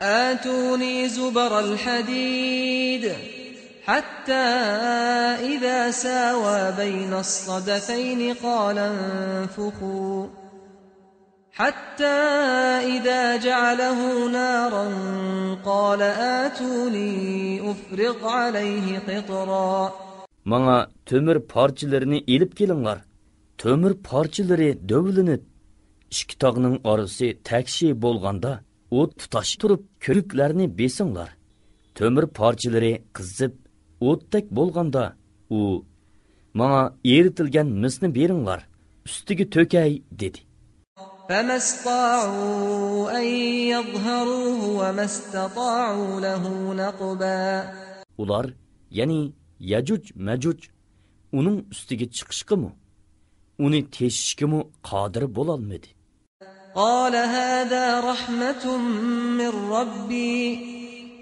آتوني زبر الحديد حتى إذا ساوى بين الصدفين قال انفخوا حتى إذا جعله نارا قال آتوني أفرغ عليه قطرا. ماڭا تۆمۈر پارچىلىرىنى ئېلىپ كېلىڭلار. تۆمۈر پارچىلىرى دۆۋىلىنىپ، ئىككى تاغنىڭ ئارىسى تەكشى بولغاندا، ئوت تۇتاش تۇرۇپ، كۆۋرۈكلەرنى بېسىڭلار. تۆمۈر پارچىلىرى قىزىپ، ئوتتەك بولغاندا، ئۇ، ماڭا ئېرىتىلگەن مىسنى بېرىڭلار، ئۈستىگە تۆكەي، دېدى. فما استطاعوا أن يظهروه وما استطاعوا له نقبا. ئۇلار، يەنى يەجۇج مەجۇج، ئۇنىڭ ئۈستىگە چىقىشقىمۇ، ئۇنى تېشىشكىمۇ قادىر بولالمىدى. قال هذا رحمة من ربي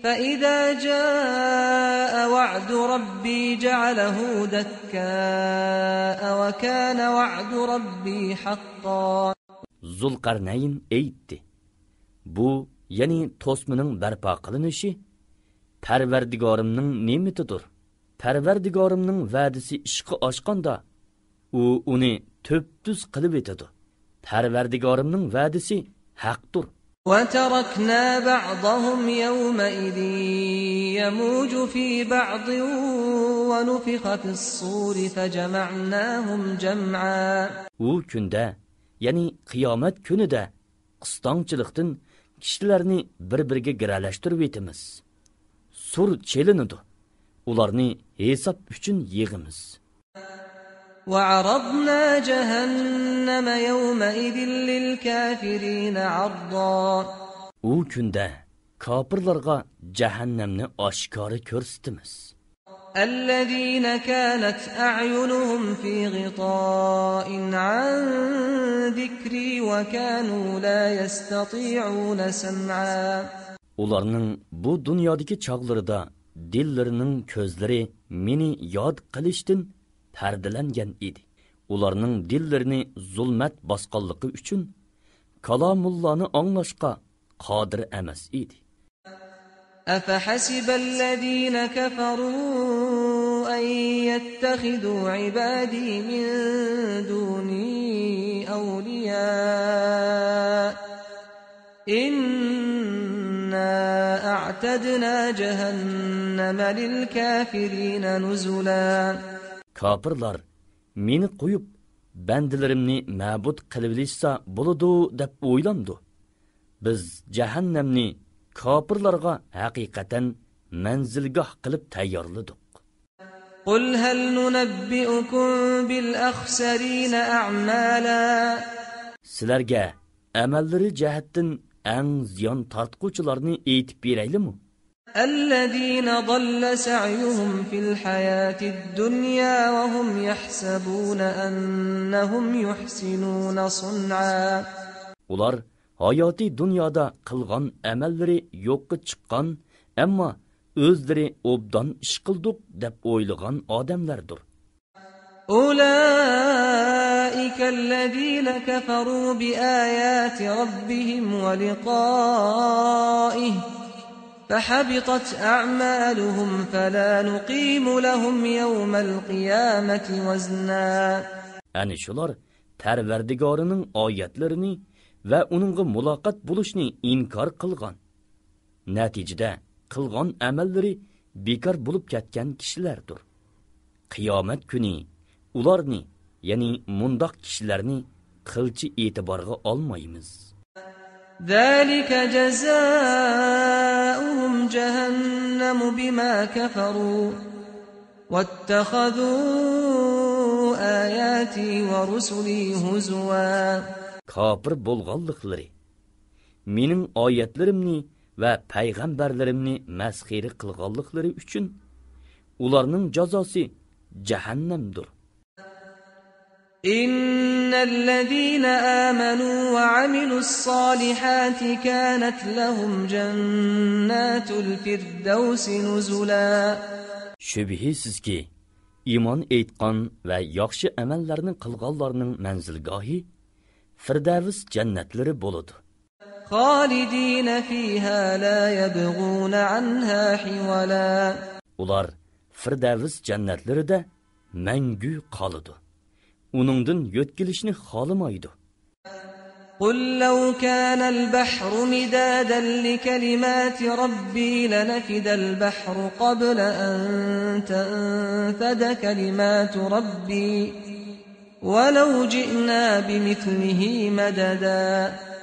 فإذا جاء وعد ربي جعله دكاء وكان وعد ربي حقا. زۇلقەرنەين ئېيتتى، بۇ، يەنى توسمىنىڭ بەرپا قىلىنىشى پەرۋەردىگارىمنىڭ نېمىتىدۇر. پەرۋەردىگارىمنىڭ ۋەدىسى ئىشقا ئاشقاندا، ئۇ ئۇنى تۈپتۈز قىلىۋېتىدۇ. پەرۋەردىگارىمنىڭ ۋەدىسى ھەقتۇر. وتركنا بعضهم يومئذ يموج في بعض ونفخ في الصور فجمعناهم جمعا. ئۇ كۈندە، يەنى قىيامەت كۈنىدە، قىستاڭچىلىقتىن كىشىلەرنى بىر-بىرىگە گىرەلەشتۈرۈۋېتىمىز. سۇر چېلىنىدۇ. ئۇلارنى ھېساب ئۈچۈن يىغىمىز. وعرضنا جهنم يومئذ للكافرين عرضا. ئۇ كۈندە كاپىرلارغا جەھەننەمنى ئاشكارا كۆرسىتىمىز. الذين كانت أعينهم في غطاء عن ذكري وكانوا لا يستطيعون سمعا. ئۇلارنىڭ بۇ دۇنيادىكى چاغلىرىدا دىللىرىنىڭ كۆزلىرى مېنى ياد قىلىشتىن پەردىلەنگەن ئىدى. ئۇلارنىڭ دىللىرىنى زۇلمەت باسقانلىقى ئۈچۈن كالامۇللانى ئاڭلاشقا قادىر ئەمەس ئىدى. أفحسب الذين كفروا أن يتخذوا عبادي من دوني أولياء إنا أعتدنا جهنم للكافرين نزلا. كاپىرلار مېنى قويۇپ، بەندىلىرىمنى مەبۇد قىلىۋېلىشسا بولىدۇ دەپ ئويلامدۇ؟ بىز جەھەننەمنى كاپىرلارغا ھەقىقەتەن مەنزىلگاھ قىلىپ تەييارلىدۇق. قل هل ننبئكم بالأخسرين أعمالا. سىلەرگە ئەمەللىرى جەھەتتىن ئەڭ زىيان تارتقۇچىلارنى ئېيتىپ بېرەيلىمۇ؟ الذين ضل سعيهم في الحياة الدنيا وهم يحسبون أنهم يحسنون صنعا. ئۇلار ھاياتىي دۇنيادا قىلغان ئەمەللىرى يوققا چىققان، ئەمما ئۆزلىرى ئوبدان ئىش قىلدۇق دەپ ئويلىغان ئادەملەردۇر. أولئك الذين كفروا بآيات ربهم ولقائه فحبطت أعمالهم فلا نقيم لهم يوم القيامة وزنا. ئەنە شۇلار پەرۋەردىگارىنىڭ ئايەتلىرىنى ۋە ئۇنىڭغا مۇلاقات بولۇشنى ئىنكار قىلغان. نەتىجىدە قىلغان ئەمەللىرى بىكار بولۇپ كەتكەن كىشىلەردۇر. قىيامەت كۈنى ئۇلارنى، يەنى مۇنداق كىشىلەرنى قىلچە ئېتىبارغا ئالمايمىز. ذلك جزاؤهم جهنم بما كفروا واتخذوا آياتي ورسلي هزوا. كاپىر بولغانلىقلىرى، مېنىڭ ئايەتلىرىمنى ۋە پەيغەمبەرلىرىمنى مەسخىرە قىلغانلىقلىرى ئۈچۈن ئۇلارنىڭ جازاسى جەھەننەمدۇر. إن الذين آمنوا وعملوا الصالحات كانت لهم جنات الفردوس نزلا. شۈبھىسىزكى، ئىمان ئېيتقان ۋە ياخشى ئەمەللەرنى قىلغانلارنىڭ مەنزىلگاھى فىردەۋس جەننەتلىرى بولىدۇ. خالدين فيها لا يبغون عنها حولا. ئۇلار فىردەۋس جەننەتلىرىدە مەڭگۈ قالىدۇ. ئۇنىڭدىن يۆتكىلىشنى خالىمايدۇ. قل لو كان البحر مدادا لكلمات ربي لنفد البحر قبل أن تنفد كلمات ربي ولو جئنا بمثله مددا.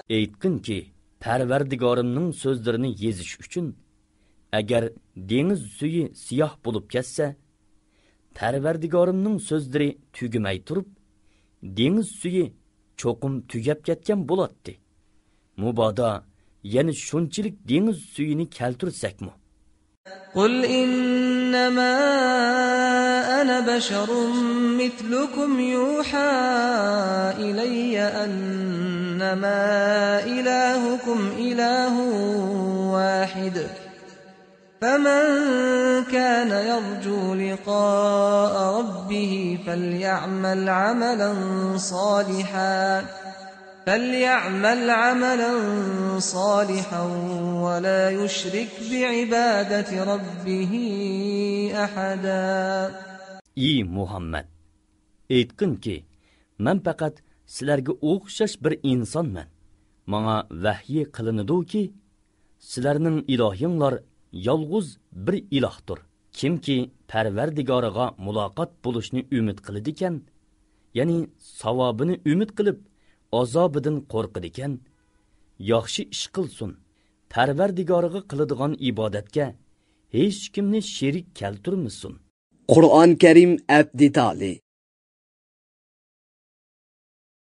ئېيتقىنكى، پەرۋەردىگارىمنىڭ سۆزلىرىنى يېزىش ئۈچۈن، ئەگەر دېڭىز سۈيى سىياھ بولۇپ كەتسە، پەرۋەردىگارىمنىڭ سۆزلىرى تۈگىمەي تۇرۇپ، دېڭىز سۈيى چوقۇم تۈگەپ كەتكەن بولاتتى. مۇبادا يەنە شۇنچىلىك دېڭىز سۈيىنى كەلتۈرسەكمۇ؟ قل إنما أنا بشر مثلكم يوحى إلي أنما إلهكم إله واحد فمن كان يرجو لقاء ربه فليعمل عملا صالحا فليعمل عملا صالحا ولا يشرك بعبادة ربه أحدا. ئى مۇھەممەد! ئېيتقىنكى، مەن پەقەت سىلەرگە ئوخشاش بىر ئىنسانمەن. ماڭا ۋەھيى قىلىنىدۇكى، سىلەرنىڭ ئىلاھىڭلار يالغۇز بىر ئىلاھتۇر. كىمكى پەرۋەردىگارىغا مۇلاقات بولۇشنى ئۈمىد قىلىدىكەن، يەنى ساۋابىنى ئۈمىد قىلىپ، ئازابىدىن قورقىدىكەن، ياخشى ئىش قىلسۇن، پەرۋەردىگارىغا قىلىدىغان ئىبادەتكە ھېچكىمنى شېرىك كەلتۈرمىسۇن. قۇرئان كەرىم ئەپ دېتالى.